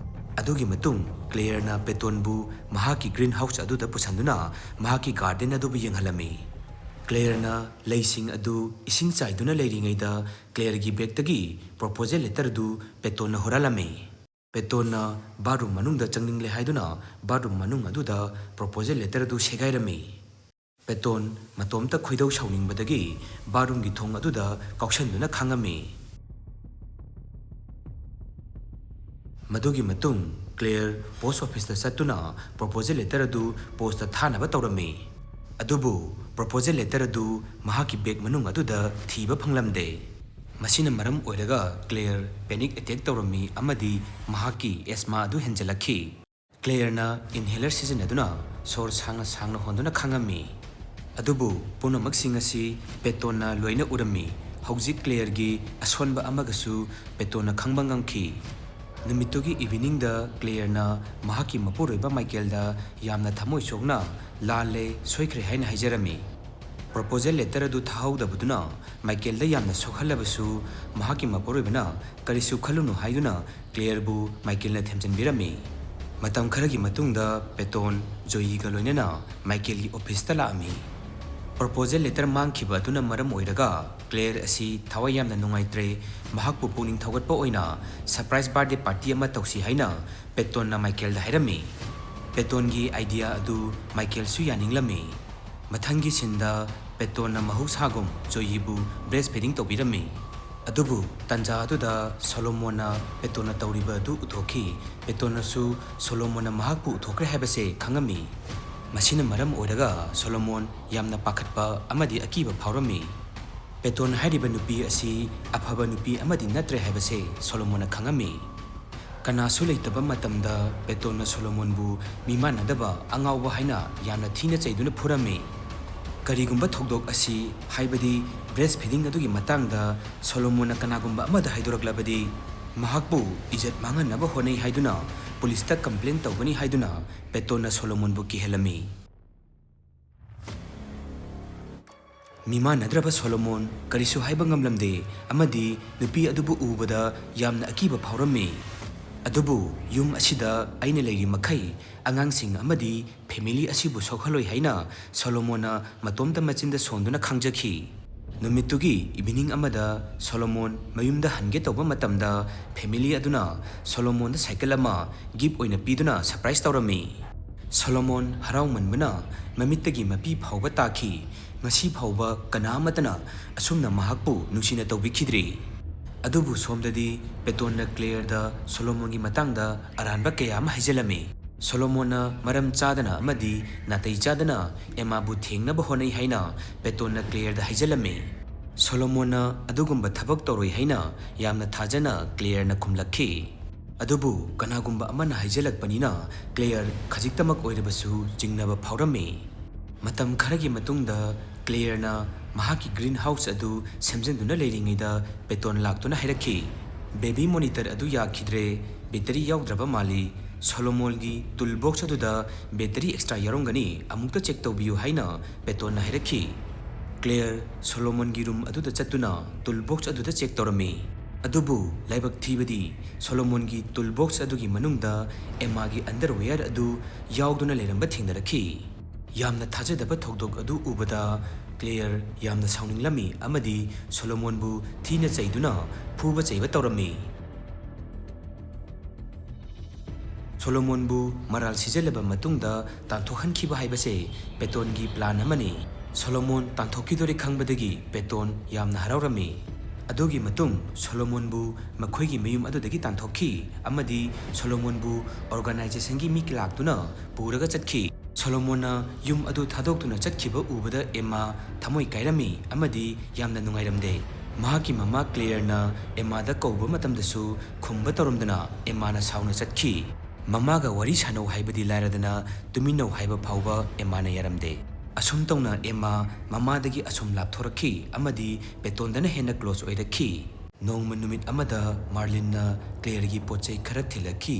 ꯑꯗꯨꯒꯤ ꯃꯇꯨꯡ ꯀ꯭ꯂꯦꯌꯔꯅ ꯄꯦꯇꯣꯟꯕꯨ ꯃꯍꯥꯛꯀꯤ ꯒ꯭ꯔꯤꯟ ꯍꯥꯎꯁ ꯑꯗꯨꯗ ꯄꯨꯁꯟꯗꯨꯅ ꯃꯍꯥꯛꯀꯤ ꯒꯥꯔꯗꯦꯟ ꯑꯗꯨꯕꯨ ꯌꯦꯡꯍꯜꯂꯝꯃꯤ꯫ ꯀ꯭ꯂꯦꯌꯔꯅ ꯂꯩꯁꯤꯡ ꯑꯗꯨ ꯏꯁꯤꯡ ꯆꯥꯏꯗꯨꯅ ꯂꯩꯔꯤꯉꯩꯗ ꯀ꯭ꯂꯦꯌꯔꯒꯤ ꯕꯦꯒꯇꯒꯤ ꯄ꯭ꯔꯣꯄꯣꯖꯦꯜ ꯂꯦꯇꯔ ꯑꯗꯨ ꯄꯦꯇꯣꯟꯅ ꯍꯨꯔꯥꯜꯂꯝꯃꯤ꯫ ꯄꯦꯇꯣꯟꯅ ꯕꯥꯠꯔꯨꯝ ꯃꯅꯨꯡꯗ ꯆꯪꯅꯤꯡꯂꯦ ꯍꯥꯏꯗꯨꯅ ꯕꯥꯠꯔꯨꯝ ꯃꯅꯨꯡ ꯑꯗꯨꯗ ꯄ꯭ꯔꯣꯄꯣꯖꯦꯜ ꯂꯦꯇꯔ ꯑꯗꯨ ꯁꯦꯒꯥꯏꯔꯝꯃꯤ꯫ ꯄꯦꯇꯣꯟ ꯃꯇꯣꯝꯇ ꯈꯣꯏꯗꯧ ꯁꯥꯎꯅꯤꯡꯕꯗꯒꯤ ꯕꯥꯠꯔꯨꯝꯒꯤ ꯊꯣꯡ ꯑꯗꯨꯗ ꯀꯥꯎꯁꯟꯗꯨꯅ ꯈꯥꯡꯉꯝꯃꯤ꯫ ꯃꯗꯨꯒꯤ ꯃꯇꯨꯡ ꯀ꯭ꯂꯦꯌꯔ ꯄꯣꯁ ꯑꯣꯐꯤꯁꯇ ꯆꯠꯇꯨꯅ ꯄ꯭ꯔꯣꯄꯣꯖꯦꯜ ꯂꯦꯇꯔ ꯑꯗꯨ ꯄꯣꯁꯇ ꯊꯥꯅꯕ ꯇꯧꯔꯝꯃꯤ꯫ ꯑꯗꯨꯕꯨ ꯄ꯭ꯔꯣꯄꯣꯖꯦꯜ ꯂꯦꯇꯔ ꯑꯗꯨ ꯃꯍꯥꯛꯀꯤ ꯕꯦꯒ ꯃꯅꯨꯡ ꯑꯗꯨꯗ ꯊꯤꯕ ꯐꯪꯂꯝꯗꯦ꯫ ꯃꯁꯤꯅ ꯃꯔꯝ ꯑꯣꯏꯔꯒ ꯀ꯭ꯂꯦꯌꯔ ꯄꯦꯅꯤꯛ ꯑꯦꯇꯦꯛ ꯇꯧꯔꯝꯃꯤ ꯑꯃꯗꯤ ꯃꯍꯥꯛꯀꯤ ꯑꯦꯁꯃꯥ ꯑꯗꯨ ꯍꯦꯟꯖꯜꯂꯛꯈꯤ꯫ ꯀ꯭ꯂꯦꯌꯔꯅ ꯏꯟꯍꯦꯂꯔ ꯁꯤꯖꯤꯟꯅꯗꯨꯅ ꯁꯣꯔ ꯁꯥꯡꯅ ꯁꯥꯡꯅ ꯍꯣꯟꯗꯨꯅ ꯈꯥꯡꯉꯝꯃꯤ꯫ ꯑꯗꯨꯕꯨ ꯄꯨꯝꯅꯃꯛꯁꯤꯡ ꯑꯁꯤ ꯄꯦꯇꯣꯟꯅ ꯂꯣꯏꯅ ꯎꯔꯝꯃꯤ꯫ ꯍꯧꯖꯤꯛ ꯀ꯭ꯂꯦꯌꯔꯒꯤ ꯑꯁꯣꯟꯕ ꯑꯃꯒꯁꯨ ꯄꯦꯇꯣꯟꯅ ꯈꯪꯕ ꯉꯝꯈꯤ꯫ ꯅꯨꯃꯤꯠꯇꯨꯒꯤ ꯏꯚꯤꯅꯤꯡꯗ ꯀ꯭ꯂꯦꯌꯔꯅ ꯃꯍꯥꯛꯀꯤ ꯃꯄꯨꯔꯣꯏꯕ ꯃꯥꯏꯀꯦꯜꯗ ꯌꯥꯝꯅ ꯊꯃꯣꯏ ꯁꯣꯛꯅ "ꯂꯥꯜꯂꯦ, ꯁꯣꯏꯈ꯭ꯔꯦ" ꯍꯥꯏꯅ ꯍꯥꯏꯖꯔꯝꯃꯤ꯫ ꯄ꯭ꯔꯣꯄꯣꯖꯦꯜ ꯂꯦꯇꯔ ꯑꯗꯨ ꯊꯥꯍꯧꯗꯕꯗꯨꯅ ꯃꯥꯏꯀꯦꯜꯗ ꯌꯥꯝꯅ ꯁꯣꯛꯍꯜꯂꯕꯁꯨ, ꯃꯍꯥꯛꯀꯤ ꯃꯄꯨꯔꯣꯏꯕꯅ "ꯀꯔꯤꯁꯨ ꯈꯜꯂꯨꯅꯨ" ꯍꯥꯏꯗꯨꯅ ꯀ꯭ꯂꯦꯌꯔꯕꯨ ꯃꯥꯏꯀꯦꯜꯅ ꯊꯦꯝꯖꯤꯟꯕꯤꯔꯝꯃꯤ꯫ ꯃꯇꯝ ꯈꯔꯒꯤ ꯃꯇꯨꯡꯗ ꯄꯦꯇꯣꯟ ꯖꯣꯌꯤꯒ ꯂꯣꯏꯅꯅ ꯃꯥꯏꯀꯦꯜꯒꯤ ꯑꯣꯐꯤꯁꯇ ꯂꯥꯛꯑꯝꯃꯤ꯫ ꯄ꯭ꯔꯣꯄꯣꯖꯦꯜ ꯂꯦꯇꯔ ꯃꯥꯡꯈꯤꯕ ꯑꯗꯨꯅ ꯃꯔꯝ ꯑꯣꯏꯔꯒ ꯀ꯭ꯂꯦꯌꯔ ꯑꯁꯤ ꯊꯋꯥꯏ ꯌꯥꯝꯅ ꯅꯨꯡꯉꯥꯏꯇ꯭ꯔꯦ꯫ ꯃꯍꯥꯛꯄꯨ ꯄꯨꯛꯅꯤꯡ ꯊꯧꯒꯠꯄ ꯑꯣꯏꯅ ꯁꯔꯄ꯭ꯔꯥꯏꯖ ꯕꯥꯔꯊꯗꯦ ꯄꯥꯔꯇꯤ ꯑꯃ ꯇꯧꯁꯤ ꯍꯥꯏꯅ ꯄꯦꯇꯣꯟꯅ ꯃꯥꯏꯀꯦꯜꯗ ꯍꯥꯏꯔꯝꯃꯤ꯫ ꯄꯦꯇꯣꯟꯒꯤ ꯑꯥꯏꯗꯤꯌꯥ ꯑꯗꯨ ꯃꯥꯏꯀꯦꯜꯁꯨ ꯌꯥꯅꯤꯡꯂꯝꯃꯤ꯫ ꯃꯊꯪꯒꯤ ꯁꯤꯟꯗ ꯄꯦꯇꯣꯟꯅ ꯃꯍꯧꯁꯥꯒꯨꯝ ꯖꯣꯌꯤꯕꯨ ꯕ꯭ꯔꯦꯁ ꯐꯤꯗꯤꯡ ꯇꯧꯕꯤꯔꯝꯃꯤ꯫ ꯑꯗꯨꯕꯨ ꯇꯥꯟꯖꯥ ꯑꯗꯨꯗ ꯁꯣꯂꯣꯃꯣꯟꯅ ꯄꯦꯇꯣꯟꯅ ꯇꯧꯔꯤꯕ ꯑꯗꯨ ꯎꯊꯣꯛꯈꯤ꯫ ꯄꯦꯇꯣꯟꯅꯁꯨ ꯁꯣꯂꯣꯃꯣꯟꯅ ꯃꯍꯥꯛꯄꯨ ꯎꯊꯣꯛꯈ꯭ꯔꯦ ꯍꯥꯏꯕꯁꯦ ꯈꯪꯉꯝꯃꯤ꯫ ꯃꯁꯤꯅ ꯃꯔꯝ ꯑꯣꯏꯔꯒ ꯁꯣꯂꯣꯃꯣꯟ ꯌꯥꯝꯅ ꯄꯥꯈꯠꯄ ꯑꯃꯗꯤ ꯑꯀꯤꯕ ꯐꯥꯎꯔꯝꯃꯤ꯫ ꯄꯦꯇꯣꯟ ꯍꯥꯏꯔꯤꯕ ꯅꯨꯄꯤ ꯑꯁꯤ ꯑꯐꯕ ꯅꯨꯄꯤ ꯑꯃꯗꯤ ꯅꯠꯇ꯭ꯔꯦ ꯍꯥꯏꯕꯁꯦ ꯁꯣꯂꯣꯃꯣꯟꯅ ꯈꯪꯉꯝꯃꯤ꯫ ꯀꯅꯥꯁꯨ ꯂꯩꯇꯕ ꯃꯇꯝꯗ ꯄꯦꯇꯣꯟꯅ ꯁꯣꯂꯣꯃꯣꯟꯕꯨ ꯃꯤꯃꯥꯟꯅꯗꯕ, ꯑꯉꯥꯎꯕ ꯍꯥꯏꯅ ꯌꯥꯝꯅ ꯊꯤꯅ ꯆꯩꯗꯨꯅ ꯐꯨꯔꯝꯃꯤ꯫ ꯀꯔꯤꯒꯨꯝꯕ ꯊꯧꯗꯣꯛ ꯑꯁꯤ, ꯍꯥꯏꯕꯗꯤ breast feeding ꯑꯗꯨꯒꯤ ꯃꯇꯥꯡꯗ ꯁꯣꯂꯣꯃꯣꯟꯅ ꯀꯅꯥꯒꯨꯝꯕ ꯑꯃꯗ ꯍꯥꯏꯗꯣꯔꯛꯂꯕꯗꯤ, ꯃꯍꯥꯛꯄꯨ ꯏꯖꯠ ꯃꯥꯡꯍꯟꯅꯕ ꯍꯣꯠꯅꯩ ꯍꯥꯏꯗꯨꯅ ꯄꯨꯂꯤꯁꯇ complain ꯇꯧꯒꯅꯤ ꯍꯥꯏꯗꯨꯅ ꯄꯦꯇꯣꯟꯅ ꯁꯣꯂꯣꯃꯣꯟꯕꯨ ꯀꯤꯍꯜꯂꯝꯃꯤ꯫ ꯃꯤꯃꯥꯟꯅꯗ꯭ꯔꯕ ꯁꯣꯂꯣꯃꯣꯟ ꯀꯔꯤꯁꯨ ꯍꯥꯏꯕ ꯉꯝꯂꯝꯗꯦ ꯑꯃꯗꯤ ꯅꯨꯄꯤ ꯑꯗꯨꯕꯨ ꯎꯕꯗ ꯌꯥꯝꯅ ꯑꯀꯤꯕ ꯐꯥꯎꯔꯝꯃꯤ꯫ ꯑꯗꯨꯕꯨ ꯌꯨꯝ ꯑꯁꯤꯗ ꯑꯩꯅ ꯂꯩꯔꯤ ꯃꯈꯩ ꯑꯉꯥꯡꯁꯤꯡ ꯑꯃꯗꯤ family ꯑꯁꯤꯕꯨ ꯁꯣꯛꯍꯜꯂꯣꯏ ꯍꯥꯏꯅ ꯁꯣꯂꯣꯃꯣꯟꯅ ꯃꯇꯣꯝꯇ ꯃꯆꯤꯟꯗ ꯁꯣꯟꯗꯨꯅ ꯈꯪꯖꯈꯤ꯫ ꯅꯨꯃꯤꯠꯇꯨꯒꯤ evening ꯑꯃꯗ ꯁꯣꯂꯣꯃꯣꯟ ꯃꯌꯨꯝꯗ ꯍꯟꯒꯦ ꯇꯧꯕ ꯃꯇꯝꯗ family ꯑꯗꯨꯅ ꯁꯣꯂꯣꯃꯣꯟꯗ cycle ꯑꯃ gift ꯑꯣꯏꯅ ꯄꯤꯗꯨꯅ surprise ꯇꯧꯔꯝꯃꯤ꯫ ꯁꯣꯂꯣꯃꯣꯟ ꯍꯔꯥꯎꯃꯟꯕꯅ ꯃꯃꯤꯠꯇꯒꯤ ꯃꯄꯤ ꯐꯥꯎꯕ ꯇꯥꯈꯤ꯫ ꯉꯁꯤ ꯐꯥꯎꯕ ꯀꯅꯥ ꯑꯃꯠꯇꯅ ꯑꯁꯨꯝꯅ ꯃꯍꯥꯛꯄꯨ ꯅꯨꯡꯁꯤꯅ ꯇꯧꯕꯤꯈꯤꯗ꯭ꯔꯤ꯫ ꯑꯗꯨꯕꯨ ꯁꯣꯝꯗꯗꯤ ꯄꯦꯇꯣꯟꯅ ꯀ꯭ꯂꯦꯌꯔꯗ ꯁꯣꯂꯣꯃꯣꯟꯒꯤ ꯃꯇꯥꯡꯗ ꯑꯔꯥꯟꯕ ꯀꯌꯥ ꯑꯃ ꯍꯥꯏꯖꯤꯜꯂꯝꯃꯤ꯫ ꯁꯣꯂꯣꯃꯣꯟꯅ ꯃꯔꯝ ꯆꯥꯗꯅ ꯑꯃꯗꯤ ꯅꯥꯇꯩ ꯆꯥꯗꯅ ꯑꯦꯃꯥꯕꯨ ꯊꯦꯡꯅꯕ ꯍꯣꯠꯅꯩ ꯍꯥꯏꯅ ꯄꯦꯇꯣꯟꯅ ꯀ꯭ꯂꯦꯌꯔꯗ ꯍꯥꯏꯖꯤꯜꯂꯝꯃꯤ꯫ ꯁꯣꯂꯣꯃꯣꯟꯅ ꯑꯗꯨꯒꯨꯝꯕ ꯊꯕꯛ ꯇꯧꯔꯣꯏ ꯍꯥꯏꯅ ꯌꯥꯝꯅ ꯊꯥꯖꯅ ꯀ꯭ꯂꯦꯌꯔꯅ ꯈꯨꯝꯂꯛꯈꯤ꯫ ꯑꯗꯨꯕꯨ ꯀꯅꯥꯒꯨꯝꯕ ꯑꯃꯅ ꯍꯥꯏꯖꯤꯜꯂꯛꯄꯅꯤꯅ ꯀ꯭ꯂꯦꯌꯔ ꯈꯖꯤꯛꯇꯃꯛ ꯑꯣꯏꯔꯕꯁꯨ ꯆꯤꯡꯅꯕ ꯐꯥꯎꯔꯝꯃꯤ꯫ ꯃꯇꯝ ꯈꯔꯒꯤ ꯃꯇꯨꯡꯗ ꯀ꯭ꯂꯦꯌꯔꯅ ꯃꯍꯥꯛꯀꯤ greenhouse ꯑꯗꯨ ꯁꯦꯝꯖꯤꯟꯗꯨꯅ ꯂꯩꯔꯤꯉꯩꯗ ꯄꯦꯇꯣꯟ ꯂꯥꯛꯇꯨꯅ ꯍꯥꯏꯔꯛꯈꯤ, "Baby monitor ꯑꯗꯨ ꯌꯥꯈꯤꯗ꯭ꯔꯦ, battery ꯌꯥꯎꯗ꯭ꯔꯕ ꯃꯥꯜꯂꯤ꯫ ꯁꯣꯂꯣꯃꯣꯟꯒꯤ tool box ꯑꯗꯨꯗ battery extra ꯌꯥꯎꯔꯝꯒꯅꯤ, ꯑꯃꯨꯛꯇ check ꯇꯧꯕꯤꯌꯨ" ꯍꯥꯏꯅ ꯄꯦꯇꯣꯟꯅ ꯍꯥꯏꯔꯛꯈꯤ꯫ ꯀ꯭ꯂꯦꯌꯔ ꯁꯣꯂꯣꯃꯣꯟꯒꯤ room ꯑꯗꯨꯗ ꯆꯠꯇꯨꯅ tool box ꯑꯗꯨꯗ check ꯇꯧꯔꯝꯃꯤ꯫ ꯑꯗꯨꯕꯨ ꯂꯥꯏꯕꯛ ꯊꯤꯕꯗꯤ ꯁꯣꯂꯣꯃꯣꯟꯒꯤ tool box ꯑꯗꯨꯒꯤ ꯃꯅꯨꯡꯗ ꯑꯦꯃꯥꯒꯤ underwear ꯑꯗꯨ ꯌꯥꯎꯗꯨꯅ ꯂꯩꯔꯝꯕ ꯊꯦꯡꯅꯔꯛꯈꯤ꯫ ꯌꯥꯝꯅ ꯊꯥꯖꯗꯕ ꯊꯧꯗꯣꯛ ꯑꯗꯨ ꯎꯕꯗ ꯀ꯭ꯂꯦꯌꯔ ꯌꯥꯝꯅ ꯁꯥꯎꯅꯤꯡꯂꯝꯃꯤ ꯑꯃꯗꯤ ꯁꯣꯂꯣꯃꯣꯟꯕꯨ ꯊꯤꯅ ꯆꯩꯗꯨꯅ ꯐꯨꯕ ꯆꯩꯕ ꯇꯧꯔꯝꯃꯤ꯫ ꯁꯣꯂꯣꯃꯣꯟꯕꯨ ꯃꯔꯥꯜ ꯁꯤꯖꯤꯜꯂꯕ ꯃꯇꯨꯡꯗ ꯇꯥꯟꯊꯣꯛꯍꯟꯈꯤꯕ ꯍꯥꯏꯕꯁꯦ ꯄꯦꯇꯣꯟꯒꯤ plan ꯑꯃꯅꯤ꯫ ꯁꯣꯂꯣꯃꯣꯟ ꯇꯥꯟꯊꯣꯛꯈꯤꯗꯣꯔꯦ ꯈꯪꯕꯗꯒꯤ ꯄꯦꯇꯣꯟ ꯌꯥꯝꯅ ꯍꯔꯥꯎꯔꯝꯃꯤ꯫ ꯑꯗꯨꯒꯤ ꯃꯇꯨꯡ ꯁꯣꯂꯣꯃꯣꯟꯕꯨ ꯃꯈꯣꯏꯒꯤ ꯃꯌꯨꯝ ꯑꯗꯨꯗꯒꯤ ꯇꯥꯟꯊꯣꯛꯈꯤ ꯑꯃꯗꯤ ꯁꯣꯂꯣꯃꯣꯟꯕꯨ ꯑꯣꯔꯒꯅꯥꯏꯖꯦꯁꯟꯒꯤ ꯃꯤ ꯀꯌꯥꯇꯨꯅ ꯄꯨꯔꯒ ꯆꯠꯈꯤ꯫ ꯁꯣꯂꯣꯃꯣꯟꯅ ꯌꯨꯝ ꯑꯗꯨ ꯊꯥꯗꯣꯛꯇꯨꯅ ꯆꯠꯈꯤꯕ ꯎꯕꯗ ꯑꯦꯝꯃꯥ ꯊꯃꯣꯏ ꯀꯥꯏꯔꯝꯃꯤ ꯑꯃꯗꯤ ꯌꯥꯝꯅ ꯅꯨꯡꯉꯥꯏꯔꯝꯗꯦ꯫ ꯃꯍꯥꯛꯀꯤ ꯃꯃꯥ ꯀ꯭ꯂꯦꯌꯔꯅ ꯑꯦꯝꯃꯥꯗ ꯀꯧꯕ ꯃꯇꯝꯗꯁꯨ ꯈꯨꯝꯕ ꯇꯧꯔꯝꯗꯅ ꯑꯦꯝꯃꯥꯅ ꯁꯥꯎꯅ ꯆꯠꯈꯤ꯫ ꯃꯃꯥꯒ ꯋꯥꯔꯤ ꯁꯥꯟꯅꯧ ꯍꯥꯏꯕꯗꯤ ꯂꯥꯏꯔꯗꯅ ꯇꯨꯃꯤꯟꯅꯧ ꯍꯥꯏꯕ ꯐꯥꯎꯕ ꯑꯦꯝꯃꯥꯅ ꯌꯥꯔꯝꯗꯦ꯫ ꯑꯁꯨꯝ ꯇꯧꯅ ꯑꯦꯝꯃꯥ ꯃꯃꯥꯗꯒꯤ ꯑꯁꯨꯝ ꯂꯥꯞꯊꯣꯔꯛꯈꯤ ꯑꯃꯗꯤ ꯄꯦꯇꯣꯟꯗꯅ ꯍꯦꯟꯅ ꯀ꯭ꯂꯣꯁ ꯑꯣꯏꯔꯛꯈꯤ꯫ ꯅꯣꯡꯃ ꯅꯨꯃꯤꯠ ꯑꯃꯗ ꯃꯥꯔꯂꯤꯟꯅ ꯀ꯭ꯂꯦꯌꯔꯒꯤ ꯄꯣꯠ ꯆꯩ ꯈꯔ ꯊꯤꯜꯂꯛꯈꯤ꯫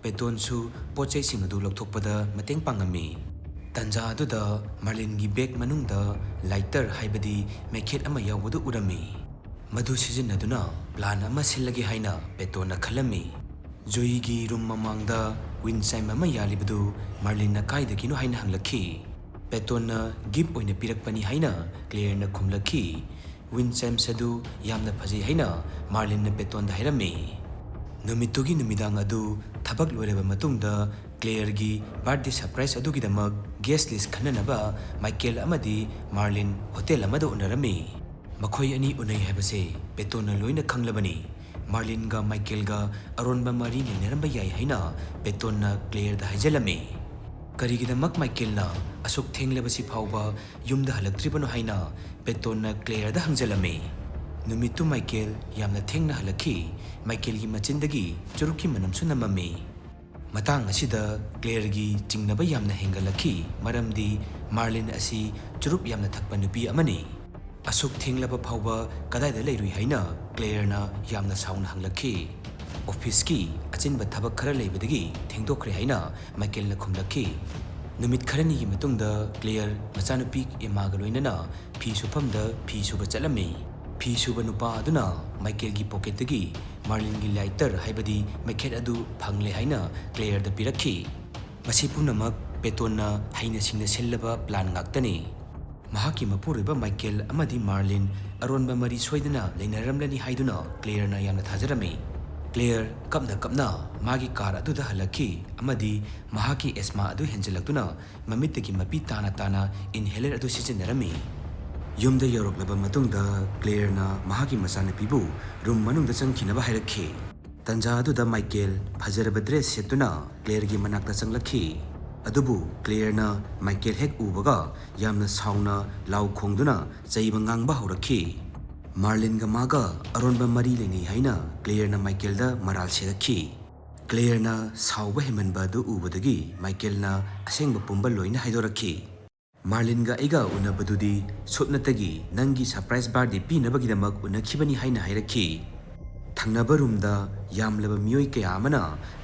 ꯄꯦꯇꯣꯟꯁꯨ ꯄꯣꯠ ꯆꯩꯁꯤꯡ ꯑꯗꯨ ꯂꯧꯊꯣꯛꯄꯗ ꯃꯇꯦꯡ ꯄꯥꯡꯉꯝꯃꯤ꯫ ꯇꯟꯖꯥ ꯑꯗꯨꯗ ꯃꯥꯔꯂꯤꯟꯒꯤ ꯕꯦꯒ ꯃꯅꯨꯡꯗ ꯂꯥꯏꯇꯔ ꯍꯥꯏꯕꯗꯤ ꯃꯩꯈꯦꯠ ꯑꯃ ꯌꯥꯎꯕꯗꯨ ꯎꯔꯝꯃꯤ꯫ ꯃꯗꯨ ꯁꯤꯖꯤꯟꯅꯗꯨꯅ ꯄ꯭ꯂꯥꯟ ꯑꯃ ꯁꯤꯜꯂꯒꯦ ꯍꯥꯏꯅ ꯄꯦꯇꯣꯟꯅ ꯈꯜꯂꯝꯃꯤ꯫ ꯖꯣꯌꯤꯒꯤ ꯔꯨꯝ ꯃꯃꯥꯡꯗ ꯋꯤꯟ ꯆꯥꯏꯝ ꯑꯃ ꯌꯥꯜꯂꯤꯕꯗꯨ ꯃꯥꯔꯂꯤꯟꯅ ꯀꯥꯏꯗꯒꯤꯅꯣ ꯍꯥꯏꯅ ꯍꯪꯂꯛꯈꯤ꯫ ꯄꯦꯇꯣꯟꯅ ꯒꯤꯐ ꯑꯣꯏꯅ ꯄꯤꯔꯛꯄꯅꯤ ꯍꯥꯏꯅ ꯀ꯭ꯂꯦꯌꯔꯅ ꯈꯨꯝꯂꯛꯈꯤ꯫ ꯋꯤꯟ ꯆꯥꯏꯝꯁ ꯑꯗꯨ ꯌꯥꯝꯅ ꯐꯖꯩ ꯍꯥꯏꯅ ꯃꯥꯔꯂꯤꯟꯅ ꯄꯦꯇꯣꯟꯗ ꯍꯥꯏꯔꯝꯃꯤ꯫ ꯅꯨꯃꯤꯠꯇꯨꯒꯤ ꯅꯨꯃꯤꯗꯥꯡ ꯑꯗꯨ ꯊꯕꯛ ꯂꯣꯏꯔꯕ ꯃꯇꯨꯡꯗ ꯀ꯭ꯂꯦꯌꯔꯒꯤ ꯕꯥꯔꯊꯗꯦ ꯁꯔꯄ꯭ꯔꯥꯏꯖ ꯑꯗꯨꯒꯤꯗꯃꯛ ꯒꯦꯁ ꯂꯤꯁ ꯈꯟꯅꯅꯕ ꯃꯥꯏꯀꯦꯜ ꯑꯃꯗꯤ ꯃꯥꯔꯂꯤꯟ ꯍꯣꯇꯦꯜ ꯑꯃꯗ ꯎꯅꯔꯝꯃꯤ꯫ ꯃꯈꯣꯏ ꯑꯅꯤ ꯎꯅꯩ ꯍꯥꯏꯕꯁꯦ ꯄꯦꯇꯣꯟꯅ ꯂꯣꯏꯅ ꯈꯪꯂꯕꯅꯤ꯫ ꯃꯥꯔꯂꯤꯟꯒ ꯃꯥꯏꯀꯦꯜꯒ ꯑꯔꯣꯟꯕ ꯃꯔꯤ ꯂꯩꯅꯔꯝꯕ ꯌꯥꯏ ꯍꯥꯏꯅ ꯄꯦꯇꯣꯟꯅ ꯀ꯭ꯂꯦꯌꯔꯗ ꯍꯥꯏꯖꯜꯂꯝꯃꯤ꯫ ꯀꯔꯤꯒꯤꯗꯃꯛ ꯃꯥꯏꯀꯦꯜꯅ ꯑꯁꯨꯛ ꯊꯦꯡꯂꯕꯁꯤ ꯐꯥꯎꯕ ꯌꯨꯝꯗ ꯍꯜꯂꯛꯇ꯭ꯔꯤꯕꯅꯣ ꯍꯥꯏꯅ ꯄꯦꯇꯣꯟꯅ ꯀ꯭ꯂꯦꯌꯔꯗ ꯍꯪꯖꯜꯂꯝꯃꯤ꯫ ꯅꯨꯃꯤꯠꯇꯨ ꯃꯥꯏꯀꯦꯜ ꯌꯥꯝꯅ ꯊꯦꯡꯅ ꯍꯜꯂꯛꯈꯤ꯫ ꯃꯥꯏꯀꯦꯜꯒꯤ ꯃꯆꯤꯟꯗꯒꯤ ꯆꯨꯔꯨꯞꯀꯤ ꯃꯅꯝꯁꯨ ꯅꯝꯃꯝꯃꯤ꯫ ꯃꯇꯥꯡ ꯑꯁꯤꯗ ꯀ꯭ꯂꯦꯌꯔꯒꯤ ꯆꯤꯡꯅꯕ ꯌꯥꯝꯅ ꯍꯦꯟꯒꯠꯂꯛꯈꯤ, ꯃꯔꯝꯗꯤ ꯃꯥꯔꯂꯤꯟ ꯑꯁꯤ ꯆꯨꯔꯨꯞ ꯌꯥꯝꯅ ꯊꯛꯄ ꯅꯨꯄꯤ ꯑꯃꯅꯤ꯫ ꯑꯁꯨꯛ ꯊꯦꯡꯂꯕ ꯐꯥꯎꯕ ꯀꯗꯥꯏꯗ ꯂꯩꯔꯨꯏ ꯍꯥꯏꯅ ꯀ꯭ꯂꯦꯌꯔꯅ ꯌꯥꯝꯅ ꯁꯥꯎꯅ ꯍꯪꯂꯛꯈꯤ꯫ ꯑꯣꯐꯤꯁꯀꯤ ꯑꯆꯤꯟꯕ ꯊꯕꯛ ꯈꯔ ꯂꯩꯕꯗꯒꯤ ꯊꯦꯡꯗꯣꯛꯈ꯭ꯔꯦ ꯍꯥꯏꯅ ꯃꯥꯏꯀꯦꯜꯅ ꯈꯨꯝꯂꯛꯈꯤ꯫ ꯅꯨꯃꯤꯠ ꯈꯔꯅꯤꯒꯤ ꯃꯇꯨꯡꯗ ꯀ꯭ꯂꯦꯌꯔ ꯃꯆꯥꯅꯨꯄꯤ ꯑꯦꯃꯥꯒ ꯂꯣꯏꯅꯅ ꯐꯤ ꯁꯨꯐꯝꯗ ꯐꯤ ꯁꯨꯕ ꯆꯠꯂꯝꯃꯤ꯫ ꯐꯤ ꯁꯨꯕ ꯅꯨꯄꯥ ꯑꯗꯨꯅ ꯃꯥꯏꯀꯦꯜꯒꯤ ꯄꯣꯀꯦꯠꯇꯒꯤ ꯃꯥꯔꯂꯤꯟꯒꯤ ꯂꯥꯏꯇꯔ ꯍꯥꯏꯕꯗꯤ ꯃꯩꯈꯦꯠ ꯑꯗꯨ ꯐꯪꯂꯦ ꯍꯥꯏꯅ ꯀ꯭ꯂꯦꯌꯔꯗ ꯄꯤꯔꯛꯈꯤ꯫ ꯃꯁꯤ ꯄꯨꯝꯅꯃꯛ ꯄꯦꯇꯣꯟꯅ ꯍꯩꯅ ꯁꯤꯡꯅ ꯁꯤꯜꯂꯕ ꯄ꯭ꯂꯥꯟ ꯉꯥꯛꯇꯅꯤ꯫ ꯃꯍꯥꯛꯀꯤ ꯃꯄꯨꯔꯣꯏꯕ ꯃꯥꯏꯀꯦꯜ ꯑꯃꯗꯤ ꯃꯥꯔꯂꯤꯟ ꯑꯔꯣꯟꯕ ꯃꯔꯤ ꯁꯣꯏꯗꯅ ꯂꯩꯅꯔꯝꯂꯅꯤ ꯍꯥꯏꯗꯨꯅ ꯀ꯭ꯂꯦꯌꯔꯅ ꯌꯥꯝꯅ ꯊꯥꯖꯔꯝꯃꯤ꯫ ꯀ꯭ꯂꯦꯌꯔ ꯀꯞꯅ ꯀꯞꯅ ꯃꯥꯒꯤ ꯀꯥꯔ ꯑꯗꯨꯗ ꯍꯜꯂꯛꯈꯤ ꯑꯃꯗꯤ ꯃꯍꯥꯛꯀꯤ ꯑꯦꯁꯃꯥ ꯑꯗꯨ ꯍꯦꯟꯖꯜꯂꯛꯇꯨꯅ ꯃꯃꯤꯠꯇꯒꯤ ꯃꯄꯤ ꯇꯥꯅ ꯇꯥꯅ ꯏꯟꯍꯦꯂꯔ ꯑꯗꯨ ꯁꯤꯖꯤꯟꯅꯔꯝꯃꯤ꯫ ꯌꯨꯝꯗ ꯌꯧꯔꯛꯂꯕ ꯃꯇꯨꯡꯗ ꯀ꯭ꯂꯦꯌꯔꯅ ꯃꯍꯥꯛꯀꯤ ꯃꯆꯥꯅꯨꯄꯤꯕꯨ ꯔꯨꯝ ꯃꯅꯨꯡꯗ ꯆꯪꯈꯤꯅꯕ ꯍꯥꯏꯔꯛꯈꯤ꯫ ꯇꯟꯖꯥ ꯑꯗꯨꯗ ꯃꯥꯏꯀꯦꯜ ꯐꯖꯔꯕ ꯗ꯭ꯔꯦꯁ ꯁꯦꯠꯇꯨꯅ ꯀ꯭ꯂꯦꯌꯔꯒꯤ ꯃꯅꯥꯛꯇ ꯆꯪꯂꯛꯈꯤ꯫ ꯑꯗꯨꯕꯨ ꯀ꯭ꯂꯦꯌꯔꯅ ꯃꯥꯏꯀꯦꯜ ꯍꯦꯛ ꯎꯕꯒ ꯌꯥꯝꯅ ꯁꯥꯎꯅ ꯂꯥꯎ ꯈꯣꯡꯗꯨꯅ ꯆꯩꯕ ꯉꯥꯡꯕ ꯍꯧꯔꯛꯈꯤ꯫ ꯃꯥꯔꯂꯤꯟꯒ ꯃꯥꯒ ꯑꯔꯣꯟꯕ ꯃꯔꯤ ꯂꯩꯅꯩ ꯍꯥꯏꯅ ꯀ꯭ꯂꯦꯌꯔꯅ ꯃꯥꯏꯀꯦꯜꯗ ꯃꯔꯥꯜ ꯁꯤꯔꯛꯈꯤ꯫ ꯀ꯭ꯂꯦꯌꯔꯅ ꯁꯥꯎꯕ ꯍꯦꯟꯃꯟꯕ ꯑꯗꯨ ꯎꯕꯗꯒꯤ ꯃꯥꯏꯀꯦꯜꯅ ꯑꯁꯦꯡꯕ ꯄꯨꯝꯕ ꯂꯣꯏꯅ ꯍꯥꯏꯗꯣꯔꯛꯈꯤ꯫ "ꯃꯥꯔꯂꯤꯟꯒ ꯑꯩꯒ ꯎꯅꯕꯗꯨꯗꯤ ꯁꯨꯞꯅꯇꯒꯤ ꯅꯪꯒꯤ ꯁꯔꯄ꯭ꯔꯥꯏꯖ ꯕꯥꯔꯗꯦ ꯄꯤꯅꯕꯒꯤꯗꯃꯛ ꯎꯅꯈꯤꯕꯅꯤ" ꯍꯥꯏꯅ ꯍꯥꯏꯔꯛꯈꯤ꯫ ꯊꯪꯅꯕ ꯔꯨꯝꯗ ꯌꯥꯝꯂꯕ ꯃꯤꯑꯣꯏ ꯀꯌꯥ ꯑꯃꯅ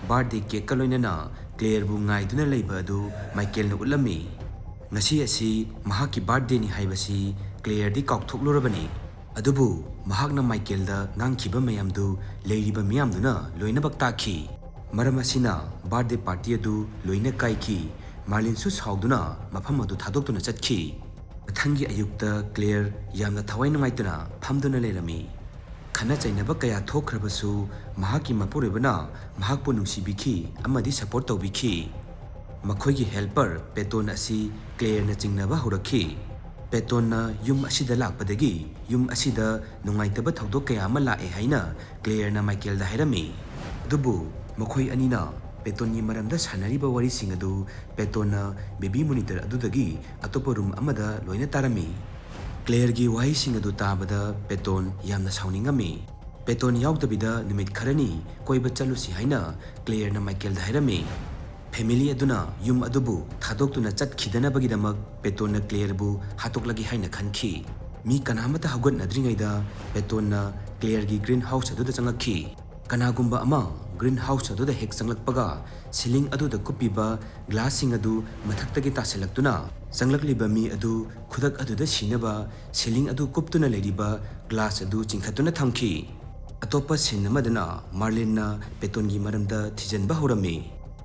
ꯕꯥꯔꯗꯦ ꯀꯦꯛꯀ ꯂꯣꯏꯅꯅ ꯀ꯭ꯂꯦꯌꯔꯕꯨ ꯉꯥꯏꯗꯨꯅ ꯂꯩꯕ ꯑꯗꯨ ꯃꯥꯏꯀꯦꯜꯅ ꯎꯠꯂꯝꯃꯤ꯫ ꯉꯁꯤ ꯑꯁꯤ ꯃꯍꯥꯛꯀꯤ ꯕꯥꯔꯗꯦꯅꯤ ꯍꯥꯏꯕꯁꯤ ꯀ꯭ꯂꯦꯌꯔꯗꯤ ꯀꯥꯎꯊꯣꯛꯂꯨꯔꯕꯅꯤ꯫ ꯑꯗꯨꯕꯨ ꯃꯍꯥꯛꯅ ꯃꯥꯏꯀꯦꯜꯗ ꯉꯥꯡꯈꯤꯕ ꯃꯌꯥꯝꯗꯨ ꯂꯩꯔꯤꯕ ꯃꯤꯌꯥꯝꯗꯨꯅ ꯂꯣꯏꯅꯃꯛ ꯇꯥꯈꯤ꯫ ꯃꯔꯝ ꯑꯁꯤꯅ ꯕꯥꯔꯗꯦ ꯄꯥꯔꯇꯤ ꯑꯗꯨ ꯂꯣꯏꯅ ꯀꯥꯏꯈꯤ꯫ ꯃꯥꯔꯂꯤꯟꯁꯨ ꯁꯥꯎꯗꯨꯅ ꯃꯐꯝ ꯑꯗꯨ ꯊꯥꯗꯣꯛꯇꯨꯅ ꯆꯠꯈꯤ꯫ ꯃꯊꯪꯒꯤ ꯑꯌꯨꯛꯇ ꯀ꯭ꯂꯦꯌꯔ ꯌꯥꯝꯅ ꯊꯋꯥꯏ ꯅꯨꯡꯉꯥꯏꯇꯅ ꯐꯝꯗꯨꯅ ꯂꯩꯔꯝꯃꯤ꯫ ꯈꯠꯅ ꯆꯩꯅꯕ ꯀꯌꯥ ꯊꯣꯛꯈ꯭ꯔꯕꯁꯨ ꯃꯍꯥꯛꯀꯤ ꯃꯄꯨꯔꯣꯏꯕꯅ ꯃꯍꯥꯛꯄꯨ ꯅꯨꯡꯁꯤꯕꯤꯈꯤ ꯑꯃꯗꯤ ꯁꯄꯣꯔꯠ ꯇꯧꯕꯤꯈꯤ꯫ ꯃꯈꯣꯏꯒꯤ ꯍꯦꯜꯄꯔ ꯄꯦꯇꯣꯟ ꯑꯁꯤ ꯀ꯭ꯂꯦꯌꯔꯅ ꯆꯤꯡꯅꯕ ꯍꯧꯔꯛꯈꯤ꯫ ꯄꯦꯇꯣꯟꯅ ꯌꯨꯝ ꯑꯁꯤꯗ ꯂꯥꯛꯄꯗꯒꯤ ꯌꯨꯝ ꯑꯁꯤꯗ ꯅꯨꯡꯉꯥꯏꯇꯕ ꯊꯧꯗꯣꯛ ꯀꯌꯥ ꯑꯃ ꯂꯥꯛꯑꯦ ꯍꯥꯏꯅ ꯀ꯭ꯂꯦꯌꯔꯅ ꯃꯥꯏꯀꯦꯜꯗ ꯍꯥꯏꯔꯝꯃꯤ꯫ ꯑꯗꯨꯕꯨ ꯃꯈꯣꯏ ꯑꯅꯤꯅ ꯄꯦꯇꯣꯟꯒꯤ ꯃꯔꯝꯗ ꯁꯥꯟꯅꯔꯤꯕ ꯋꯥꯔꯤꯁꯤꯡ ꯑꯗꯨ ꯄꯦꯇꯣꯟꯅ ꯕꯦꯕꯤ ꯃꯣꯅꯤꯇꯔ ꯑꯗꯨꯗꯒꯤ ꯑꯇꯣꯞꯄ ꯔꯨꯝ ꯑꯃꯗ ꯂꯣꯏꯅ ꯇꯥꯔꯝꯃꯤ꯫ ꯀ꯭ꯂꯦꯌꯔꯒꯤ ꯋꯥꯍꯩꯁꯤꯡ ꯑꯗꯨ ꯇꯥꯕꯗ ꯄꯦꯇꯣꯟ ꯌꯥꯝꯅ ꯁꯥꯎꯅꯤꯡꯉꯝꯃꯤ꯫ ꯄꯦꯇꯣꯟ ꯌꯥꯎꯗꯕꯤꯗ ꯅꯨꯃꯤꯠ ꯈꯔꯅꯤ ꯀꯣꯏꯕ ꯆꯠꯂꯨꯁꯤ ꯍꯥꯏꯅ ꯀ꯭ꯂꯦꯌꯔꯅ ꯃꯥꯏꯀꯦꯜꯗ ꯍꯥꯏꯔꯝꯃꯤ꯫ ꯐꯦꯃꯤꯂꯤ ꯑꯗꯨꯅ ꯌꯨꯝ ꯑꯗꯨꯕꯨ ꯊꯥꯗꯣꯛꯇꯨꯅ ꯆꯠꯈꯤꯗꯅꯕꯒꯤꯗꯃꯛ ꯄꯦꯇꯣꯟꯅ ꯀ꯭ꯂꯦꯌꯔꯕꯨ ꯍꯥꯠꯇꯣꯛꯂꯒꯦ ꯍꯥꯏꯅ ꯈꯟꯈꯤ꯫ ꯃꯤ ꯀꯅꯥꯃꯠꯇ ꯍꯧꯒꯠꯅꯗ꯭ꯔꯤꯉꯩꯗ ꯄꯦꯇꯣꯟꯅ ꯀ꯭ꯂꯦꯌꯔꯒꯤ ꯒ꯭ꯔꯤꯟ ꯍꯥꯎꯁ ꯑꯗꯨꯗ ꯆꯪꯂꯛꯈꯤ꯫ ꯀꯅꯥꯒꯨꯝꯕ ꯑꯃ ꯒ꯭ꯔꯤꯟ ꯍꯥꯎꯁ ꯑꯗꯨꯗ ꯍꯦꯛ ꯆꯪꯂꯛꯄꯒ ꯁꯤꯂꯤꯡ ꯑꯗꯨꯗ ꯀꯨꯞꯄꯤꯕ ꯒ꯭ꯂꯥꯁꯁꯤꯡ ꯑꯗꯨ ꯃꯊꯛꯇꯒꯤ ꯇꯥꯁꯤꯜꯂꯛꯇꯨꯅ ꯆꯪꯂꯛꯂꯤꯕ ꯃꯤ ꯑꯗꯨ ꯈꯨꯗꯛ ꯑꯗꯨꯗ ꯁꯤꯅꯕ ꯁꯤꯂꯤꯡ ꯑꯗꯨ ꯀꯨꯞꯇꯨꯅ ꯂꯩꯔꯤꯕ ꯒ꯭ꯂꯥꯁ ꯑꯗꯨ ꯆꯤꯡꯈꯠꯇꯨꯅ ꯊꯝꯈꯤ꯫ ꯑꯇꯣꯞꯄ ꯁꯤꯟ ꯑꯃꯗꯅ ꯃꯥꯔꯂꯤꯟꯅ ꯄꯦꯇꯣꯟꯒꯤ ꯃꯔꯝꯗ ꯊꯤꯖꯤꯟꯕ ꯍꯧꯔꯝꯃꯤ꯫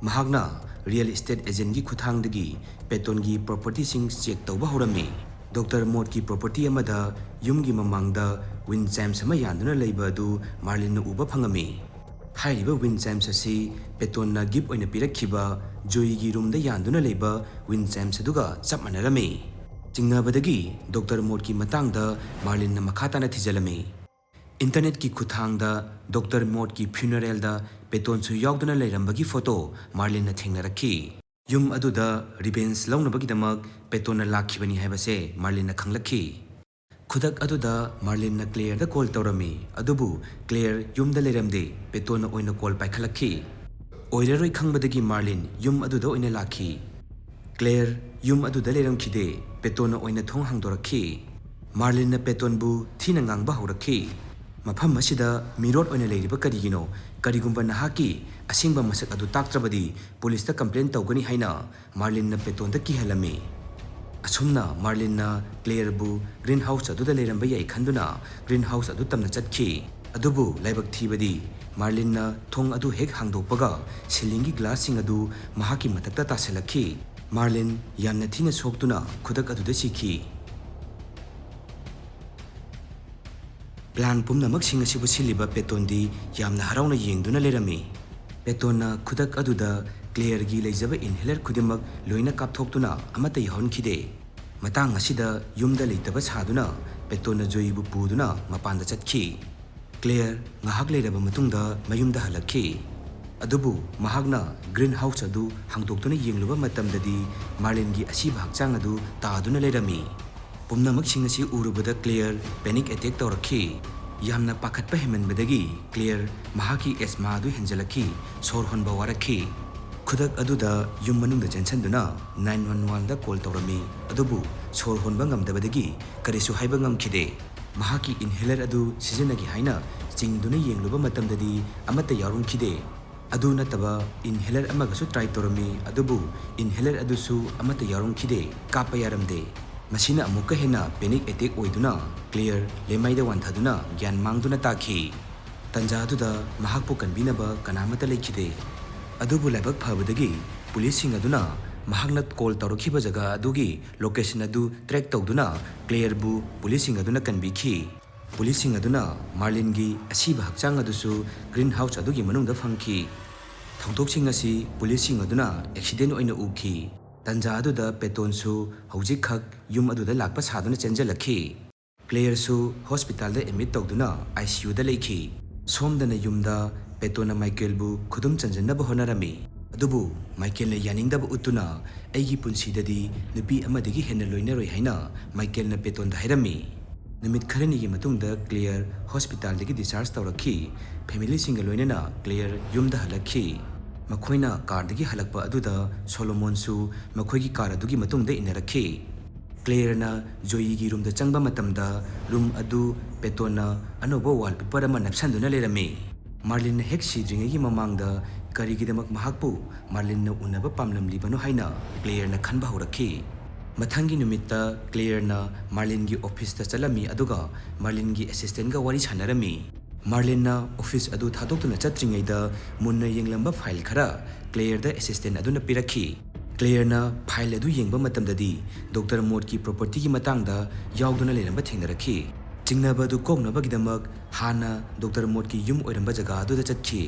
ꯃꯍꯥꯛꯅ ꯔꯤꯌꯦꯜ ꯏꯁꯇꯦꯠ ꯑꯦꯖꯦꯟꯒꯤ ꯈꯨꯠꯊꯥꯡꯗꯒꯤ ꯄꯦꯇꯣꯟꯒꯤ ꯄ꯭ꯔꯣꯄꯔꯇꯤꯁꯤꯡ ꯆꯦꯛ ꯇꯧꯕ ꯍꯧꯔꯝꯃꯤ꯫ ꯗꯣꯛꯇꯔ ꯃꯣꯠꯀꯤ ꯄ꯭ꯔꯣꯄꯔꯇꯤ ꯑꯃꯗ ꯌꯨꯝꯒꯤ ꯃꯃꯥꯡꯗ ꯋꯤꯟ ꯆꯥꯏꯝꯁ ꯑꯃ ꯌꯥꯟꯗꯨꯅ ꯂꯩꯕ ꯑꯗꯨ ꯃꯥꯔꯂꯤꯟꯅ ꯎꯕ ꯐꯪꯉꯝꯃꯤ꯫ ꯍꯥꯏꯔꯤꯕ ꯋꯤꯟ ꯆꯥꯏꯝꯁ ꯑꯁꯤ ꯄꯦꯇꯣꯟꯅ ꯒꯤꯐ ꯑꯣꯏꯅ ꯄꯤꯔꯛꯈꯤꯕ ꯖꯨꯏꯒꯤ ꯔꯨꯝꯗ ꯌꯥꯟꯗꯨꯅ ꯂꯩꯕ ꯋꯤꯟ ꯆꯥꯏꯝꯁ ꯑꯗꯨꯒ ꯆꯞ ꯃꯥꯟꯅꯔꯝꯃꯤ꯫ ꯆꯤꯡꯅꯕꯗꯒꯤ ꯗꯣꯛꯇꯔ ꯃꯣꯠꯀꯤ ꯃꯇꯥꯡꯗ ꯃꯥꯔꯂꯤꯟꯅ ꯃꯈꯥ ꯇꯥꯅ ꯊꯤꯖꯤꯜꯂꯝꯃꯤ꯫ ꯏꯟꯇꯔꯅꯦꯠꯀꯤ ꯈꯨꯠꯊꯥꯡꯗ ꯗꯣꯛꯇꯔ ꯃꯣꯠꯀꯤ ꯐ꯭ꯌꯨꯅꯔꯦꯜꯗ ꯄꯦꯇꯣꯟꯁꯨ ꯌꯥꯎꯗꯨꯅ ꯂꯩꯔꯝꯕꯒꯤ ꯐꯣꯇꯣ ꯃꯥꯔꯂꯤꯟꯅ ꯊꯦꯡꯅꯔꯛꯈꯤ꯫ ꯌꯨꯝ ꯑꯗꯨꯗ ꯔꯤꯚꯦꯟꯖ ꯂꯧꯅꯕꯒꯤꯗꯃꯛ ꯄꯦꯇꯣꯟꯅ ꯂꯥꯛꯈꯤꯕꯅꯤ ꯍꯥꯏꯕꯁꯦ ꯃꯥꯔꯂꯤꯟꯅ ꯈꯪꯂꯛꯈꯤ꯫ ꯈꯨꯗꯛ ꯑꯗꯨꯗ ꯃꯥꯔꯂꯤꯟꯅ ꯀ꯭ꯂꯦꯌꯔꯗ ꯀꯣꯜ ꯇꯧꯔꯝꯃꯤ, ꯑꯗꯨꯕꯨ ꯀ꯭ꯂꯦꯌꯔ ꯌꯨꯝꯗ ꯂꯩꯔꯝꯗꯦ꯫ ꯄꯦꯇꯣꯟꯅ ꯑꯣꯏꯅ ꯀꯣꯜ ꯄꯥꯏꯈꯠꯂꯛꯈꯤ꯫ ꯑꯣꯏꯔꯔꯣꯏ ꯈꯪꯕꯗꯒꯤ ꯃꯥꯔꯂꯤꯟ ꯌꯨꯝ ꯑꯗꯨꯗ ꯑꯣꯏꯅ ꯂꯥꯛꯈꯤ꯫ ꯀ꯭ꯂꯦꯌꯔ ꯌꯨꯝ ꯑꯗꯨꯗ ꯂꯩꯔꯝꯈꯤꯗꯦ꯫ ꯄꯦꯇꯣꯟꯅ ꯑꯣꯏꯅ ꯊꯣꯡ ꯍꯥꯡꯗꯣꯔꯛꯈꯤ꯫ ꯃꯥꯔꯂꯤꯟꯅ ꯄꯦꯇꯣꯟꯕꯨ ꯊꯤꯅ ꯉꯥꯡꯕ ꯍꯧꯔꯛꯈꯤ꯫ "ꯃꯐꯝ ꯑꯁꯤꯗ ꯃꯤꯔꯣꯠ ꯑꯣꯏꯅ ꯂꯩꯔꯤꯕ ꯀꯔꯤꯒꯤꯅꯣ? ꯀꯔꯤꯒꯨꯝꯕ ꯅꯍꯥꯛꯀꯤ ꯑꯁꯦꯡꯕ ꯃꯁꯛ ꯑꯗꯨ ꯇꯥꯛꯇ꯭ꯔꯕꯗꯤ ꯄꯨꯂꯤꯁꯇ ꯀꯝꯄ꯭ꯂꯦꯟ ꯇꯧꯒꯅꯤ" ꯍꯥꯏꯅ ꯃꯥꯔꯂꯤꯟꯅ ꯄꯦꯇꯣꯟꯗ ꯀꯤꯍꯜꯂꯝꯃꯤ꯫ ꯑꯁꯨꯝꯅ ꯃꯥꯔꯂꯤꯟꯅ ꯀ꯭ꯂꯦꯌꯔꯕꯨ ꯒ꯭ꯔꯤꯟ ꯍꯥꯎꯁ ꯑꯗꯨꯗ ꯂꯩꯔꯝꯕ ꯌꯥꯏ ꯈꯟꯗꯨꯅ ꯒ꯭ꯔꯤꯟ ꯍꯥꯎꯁ ꯑꯗꯨ ꯇꯝꯅ ꯆꯠꯈꯤ꯫ ꯑꯗꯨꯕꯨ ꯂꯥꯏꯕꯛ ꯊꯤꯕꯗꯤ ꯃꯥꯔꯂꯤꯟꯅ ꯊꯣꯡ ꯑꯗꯨ ꯍꯦꯛ ꯍꯥꯡꯗꯣꯛꯄꯒ ꯁꯤꯂꯤꯡꯒꯤ ꯒ꯭ꯂꯥꯁꯁꯤꯡ ꯑꯗꯨ ꯃꯍꯥꯛꯀꯤ ꯃꯊꯛꯇ ꯇꯥꯁꯤꯜꯂꯛꯈꯤ꯫ ꯃꯥꯔꯂꯤꯟ ꯌꯥꯝꯅ ꯊꯤꯅ ꯁꯣꯛꯇꯨꯅ ꯈꯨꯗꯛ ꯑꯗꯨꯗ ꯁꯤꯈꯤ꯫ ꯄ꯭ꯂꯥꯟ ꯄꯨꯝꯅꯃꯛꯁꯤꯡ ꯑꯁꯤꯕꯨ ꯁꯤꯜꯂꯤꯕ ꯄꯦꯇꯣꯟꯗꯤ ꯌꯥꯝꯅ ꯍꯔꯥꯎꯅ ꯌꯦꯡꯗꯨꯅ ꯂꯩꯔꯝꯃꯤ꯫ ꯄꯦꯇꯣꯟꯅ ꯈꯨꯗꯛ ꯑꯗꯨꯗ ꯀ꯭ꯂꯦꯌꯔꯒꯤ ꯂꯩꯖꯕ ꯏꯟꯍꯦꯂꯔ ꯈꯨꯗꯤꯡꯃꯛ ꯂꯣꯏꯅ ꯀꯥꯞꯊꯣꯛꯇꯨꯅ ꯑꯃꯠꯇ ꯌꯥꯎꯍꯟꯈꯤꯗꯦ꯫ ꯃꯇꯥꯡ ꯑꯁꯤꯗ ꯌꯨꯝꯗ ꯂꯩꯇꯕ ꯁꯥꯗꯨꯅ ꯄꯦꯇꯣꯟꯅ ꯖꯣꯏꯕꯨ ꯄꯨꯗꯨꯅ ꯃꯄꯥꯟꯗ ꯆꯠꯈꯤ꯫ ꯀ꯭ꯂꯦꯌꯔ ꯉꯥꯏꯍꯥꯛ ꯂꯩꯔꯕ ꯃꯇꯨꯡꯗ ꯃꯌꯨꯝꯗ ꯍꯜꯂꯛꯈꯤ꯫ ꯑꯗꯨꯕꯨ ꯃꯍꯥꯛꯅ ꯒ꯭ꯔꯤꯟ ꯍꯥꯎꯁ ꯑꯗꯨ ꯍꯥꯡꯗꯣꯛꯇꯨꯅ ꯌꯦꯡꯂꯨꯕ ꯃꯇꯝꯗꯗꯤ ꯃꯥꯔꯂꯤꯟꯒꯤ ꯑꯁꯤꯕ ꯍꯛꯆꯥꯡ ꯑꯗꯨ ꯇꯥꯗꯨꯅ ꯂꯩꯔꯝꯃꯤ꯫ ꯄꯨꯝꯅꯃꯛꯁꯤꯡ ꯑꯁꯤ ꯎꯔꯨꯕꯗ ꯀ꯭ꯂꯦꯌꯔ ꯄꯦꯅꯤꯛ ꯑꯦꯇꯦꯛ ꯇꯧꯔꯛꯈꯤ꯫ ꯌꯥꯝꯅ ꯄꯥꯈꯠꯄ ꯍꯦꯟꯃꯟꯕꯗꯒꯤ ꯀ꯭ꯂꯦꯌꯔ ꯃꯍꯥꯛꯀꯤ ꯑꯦꯁꯃꯥ ꯑꯗꯨ ꯍꯦꯟꯖꯜꯂꯛꯈꯤ, ꯁꯣꯔ ꯍꯣꯟꯕ ꯋꯥꯔꯛꯈꯤ꯫ ꯈꯨꯗꯛ ꯑꯗꯨꯗ ꯌꯨꯝ ꯃꯅꯨꯡꯗ ꯆꯦꯟꯁꯤꯟꯗꯨꯅ ꯅꯥꯏꯟ ꯋꯥꯟ ꯋꯥꯟꯗ ꯀꯣꯜ ꯇꯧꯔꯝꯃꯤ, ꯑꯗꯨꯕꯨ ꯁꯣꯔ ꯍꯣꯟꯕ ꯉꯝꯗꯕꯗꯒꯤ ꯀꯔꯤꯁꯨ ꯍꯥꯏꯕ ꯉꯝꯈꯤꯗꯦ꯫ ꯃꯍꯥꯛꯀꯤ ꯏꯟꯍꯦꯂꯔ ꯑꯗꯨ ꯁꯤꯖꯤꯟꯅꯒꯦ ꯍꯥꯏꯅ ꯆꯤꯡꯗꯨꯅ ꯌꯦꯡꯂꯨꯕ ꯃꯇꯝꯗꯗꯤ ꯑꯃꯠꯇ ꯌꯥꯎꯔꯝꯈꯤꯗꯦ꯫ ꯑꯗꯨ ꯅꯠꯇꯕ ꯏꯟꯍꯦꯂꯔ ꯑꯃꯒꯁꯨ ꯇ꯭ꯔꯥꯏ ꯇꯧꯔꯝꯃꯤ, ꯑꯗꯨꯕꯨ ꯏꯟꯍꯦꯂꯔ ꯑꯗꯨꯁꯨ ꯑꯃꯠꯇ ꯌꯥꯎꯔꯝꯈꯤꯗꯦ, ꯀꯥꯞꯄ ꯌꯥꯔꯝꯗꯦ꯫ ꯃꯁꯤꯅ ꯑꯃꯨꯛꯀ ꯍꯦꯟꯅ ꯄꯦꯅꯤꯛ ꯑꯦꯇꯦꯛ ꯑꯣꯏꯗꯨꯅ ꯀ꯭ꯂꯦꯌꯔ ꯂꯩꯃꯥꯏꯗ ꯋꯥꯟꯊꯗꯨꯅ ꯒ꯭ꯌꯥꯟ ꯃꯥꯡꯗꯨꯅ ꯇꯥꯈꯤ꯫ ꯇꯟꯖꯥ ꯑꯗꯨꯗ ꯃꯍꯥꯛꯄꯨ ꯀꯟꯕꯤꯅꯕ ꯀꯅꯥꯃꯠꯇ ꯂꯩꯈꯤꯗꯦ꯫ ꯑꯗꯨꯕꯨ ꯂꯥꯏꯕꯛ ꯐꯕꯗꯒꯤ ꯄꯨꯂꯤꯁꯁꯤꯡ ꯑꯗꯨꯅ ꯃꯍꯥꯛꯅ ꯀꯣꯜ ꯇꯧꯔꯛꯈꯤꯕ ꯖꯒꯥ ꯑꯗꯨꯒꯤ ꯂꯣꯀꯦꯁꯟ ꯑꯗꯨ ꯇ꯭ꯔꯦꯛ ꯇꯧꯗꯨꯅ ꯀ꯭ꯂꯦꯌꯔꯕꯨ ꯄꯨꯂꯤꯁꯁꯤꯡ ꯑꯗꯨꯅ ꯀꯟꯕꯤꯈꯤ꯫ ꯄꯨꯂꯤꯁꯁꯤꯡ ꯑꯗꯨꯅ ꯃꯥꯔꯂꯤꯟꯒꯤ ꯑꯁꯤꯕ ꯍꯛꯆꯥꯡ ꯑꯗꯨꯁꯨ ꯒ꯭ꯔꯤꯟ ꯍꯥꯎꯁ ꯑꯗꯨꯒꯤ ꯃꯅꯨꯡꯗ ꯐꯪꯈꯤ꯫ ꯊꯧꯗꯣꯛꯁꯤꯡ ꯑꯁꯤ ꯄꯨꯂꯤꯁꯁꯤꯡ ꯑꯗꯨꯅ ꯑꯦꯛꯁꯤꯗꯦꯟ ꯑꯣꯏꯅ ꯎꯈꯤ꯫ ꯇꯟꯖꯥ ꯑꯗꯨꯗ ꯄꯦꯇꯣꯟꯁꯨ ꯍꯧꯖꯤꯛꯈꯛ ꯌꯨꯝ ꯑꯗꯨꯗ ꯂꯥꯛꯄ ꯁꯥꯗꯨꯅ ꯆꯦꯟꯖꯜꯂꯛꯈꯤ꯫ ꯀ꯭ꯂꯦꯌꯔꯁꯨ ꯍꯣꯁꯄꯤꯇꯥꯜꯗ ꯑꯦꯗꯃꯤꯠ ꯇꯧꯗꯨꯅ ꯑꯥꯏ ꯁꯤ ꯌꯨꯗ ꯂꯩꯈꯤ꯫ ꯁꯣꯝꯗꯅ ꯌꯨꯝꯗ ꯄꯦꯇꯣꯟꯅ ꯃꯥꯏꯀꯦꯜꯕꯨ ꯈꯨꯗꯨꯝ ꯆꯟꯖꯟꯅꯕ ꯍꯣꯠꯅꯔꯝꯃꯤ꯫ ꯑꯗꯨꯕꯨ ꯃꯥꯏꯀꯦꯜꯅ ꯌꯥꯅꯤꯡꯗꯕ ꯎꯠꯇꯨꯅ, "ꯑꯩꯒꯤ ꯄꯨꯟꯁꯤꯗꯗꯤ ꯅꯨꯄꯤ ꯑꯃꯗꯒꯤ ꯍꯦꯟꯅ ꯂꯣꯏꯅꯔꯣꯏ," ꯍꯥꯏꯅ ꯃꯥꯏꯀꯦꯜꯅ ꯄꯦꯇꯣꯟꯗ ꯍꯥꯏꯔꯝꯃꯤ꯫ ꯅꯨꯃꯤꯠ ꯈꯔꯅꯤꯒꯤ ꯃꯇꯨꯡꯗ ꯀ꯭ꯂꯦꯌꯔ ꯍꯣꯁꯄꯤꯇꯥꯜꯗꯒꯤ ꯗꯤꯁꯆꯥꯔꯖ ꯇꯧꯔꯛꯈꯤ꯫ ꯐꯦꯃꯤꯂꯤꯁꯤꯡꯒ ꯂꯣꯏꯅꯅ ꯀ꯭ꯂꯦꯌꯔ ꯌꯨꯝꯗ ꯍꯜꯂꯛꯈꯤ꯫ ꯃꯈꯣꯏꯅ ꯀꯥꯔꯗꯒꯤ ꯍꯜꯂꯛꯄ ꯑꯗꯨꯗ ꯁꯣꯂꯣꯃꯣꯟꯁꯨ ꯃꯈꯣꯏꯒꯤ ꯀꯥꯔ ꯑꯗꯨꯒꯤ ꯃꯇꯨꯡꯗ ꯏꯟꯅꯔꯛꯈꯤ꯫ ꯀ꯭ꯂꯦꯌꯔꯅ ꯖꯣꯌꯤꯒꯤ ꯔꯨꯝꯗ ꯆꯪꯕ ꯃꯇꯝꯗ, ꯔꯨꯝ ꯑꯗꯨ ꯄꯦꯇꯣꯟꯅ ꯑꯅꯧꯕ ꯋꯥꯜꯄꯦꯄꯔ ꯑꯃ ꯅꯞꯁꯟꯗꯨꯅ ꯂꯩꯔꯝꯃꯤ꯫ ꯃꯥꯔꯂꯤꯟꯅ ꯍꯦꯛ ꯁꯤꯗ꯭ꯔꯤꯉꯩꯒꯤ ꯃꯃꯥꯡꯗ ꯀꯔꯤꯒꯤꯗꯃꯛ ꯃꯍꯥꯛꯄꯨ ꯃꯥꯔꯂꯤꯟꯅ ꯎꯅꯕ ꯄꯥꯝꯂꯝꯂꯤꯕꯅꯣ ꯍꯥꯏꯅ ꯀ꯭ꯂꯦꯌꯔꯅ ꯈꯟꯕ ꯍꯧꯔꯛꯈꯤ꯫ ꯃꯊꯪꯒꯤ ꯅꯨꯃꯤꯠꯇ ꯀ꯭ꯂꯦꯌꯔꯅ ꯃꯥꯔꯂꯤꯟꯒꯤ ꯑꯣꯐꯤꯁꯇ ꯆꯠꯂꯝꯃꯤ, ꯑꯗꯨꯒ ꯃꯥꯔꯂꯤꯟꯒꯤ ꯑꯦꯁꯤꯁꯇꯦꯟꯒ ꯋꯥꯔꯤ ꯁꯥꯟꯅꯔꯝꯃꯤ꯫ ꯃꯥꯔꯂꯤꯟꯅ ꯑꯣꯐꯤꯁ ꯑꯗꯨ ꯊꯥꯗꯣꯛꯇꯨꯅ ꯆꯠꯇ꯭ꯔꯤꯉꯩꯗ ꯃꯨꯟꯅ ꯌꯦꯡꯂꯝꯕ ꯐꯥꯏꯜ ꯈꯔ ꯀ꯭ꯂꯦꯌꯔꯗ ꯑꯦꯁꯤꯁꯇꯦꯟ ꯑꯗꯨꯅ ꯄꯤꯔꯛꯈꯤ꯫ ꯀ꯭ꯂꯦꯌꯔꯅ ꯐꯥꯏꯜ ꯑꯗꯨ ꯌꯦꯡꯕ ꯃꯇꯝꯗꯗꯤ ꯗꯣꯛꯇꯔ ꯃꯣꯠꯀꯤ ꯄ꯭ꯔꯣꯄꯔꯇꯤꯒꯤ ꯃꯇꯥꯡꯗ ꯌꯥꯎꯗꯨꯅ ꯂꯩꯔꯝꯕ ꯊꯦꯡꯅꯔꯛꯈꯤ꯫ ꯆꯤꯡꯅꯕ ꯑꯗꯨ ꯀꯣꯛꯅꯕꯒꯤꯗꯃꯛ ꯍꯥꯟꯅ ꯗꯣꯛꯇꯔ ꯃꯣꯠꯀꯤ ꯌꯨꯝ ꯑꯣꯏꯔꯝꯕ ꯖꯒꯥ ꯑꯗꯨꯗ ꯆꯠꯈꯤ꯫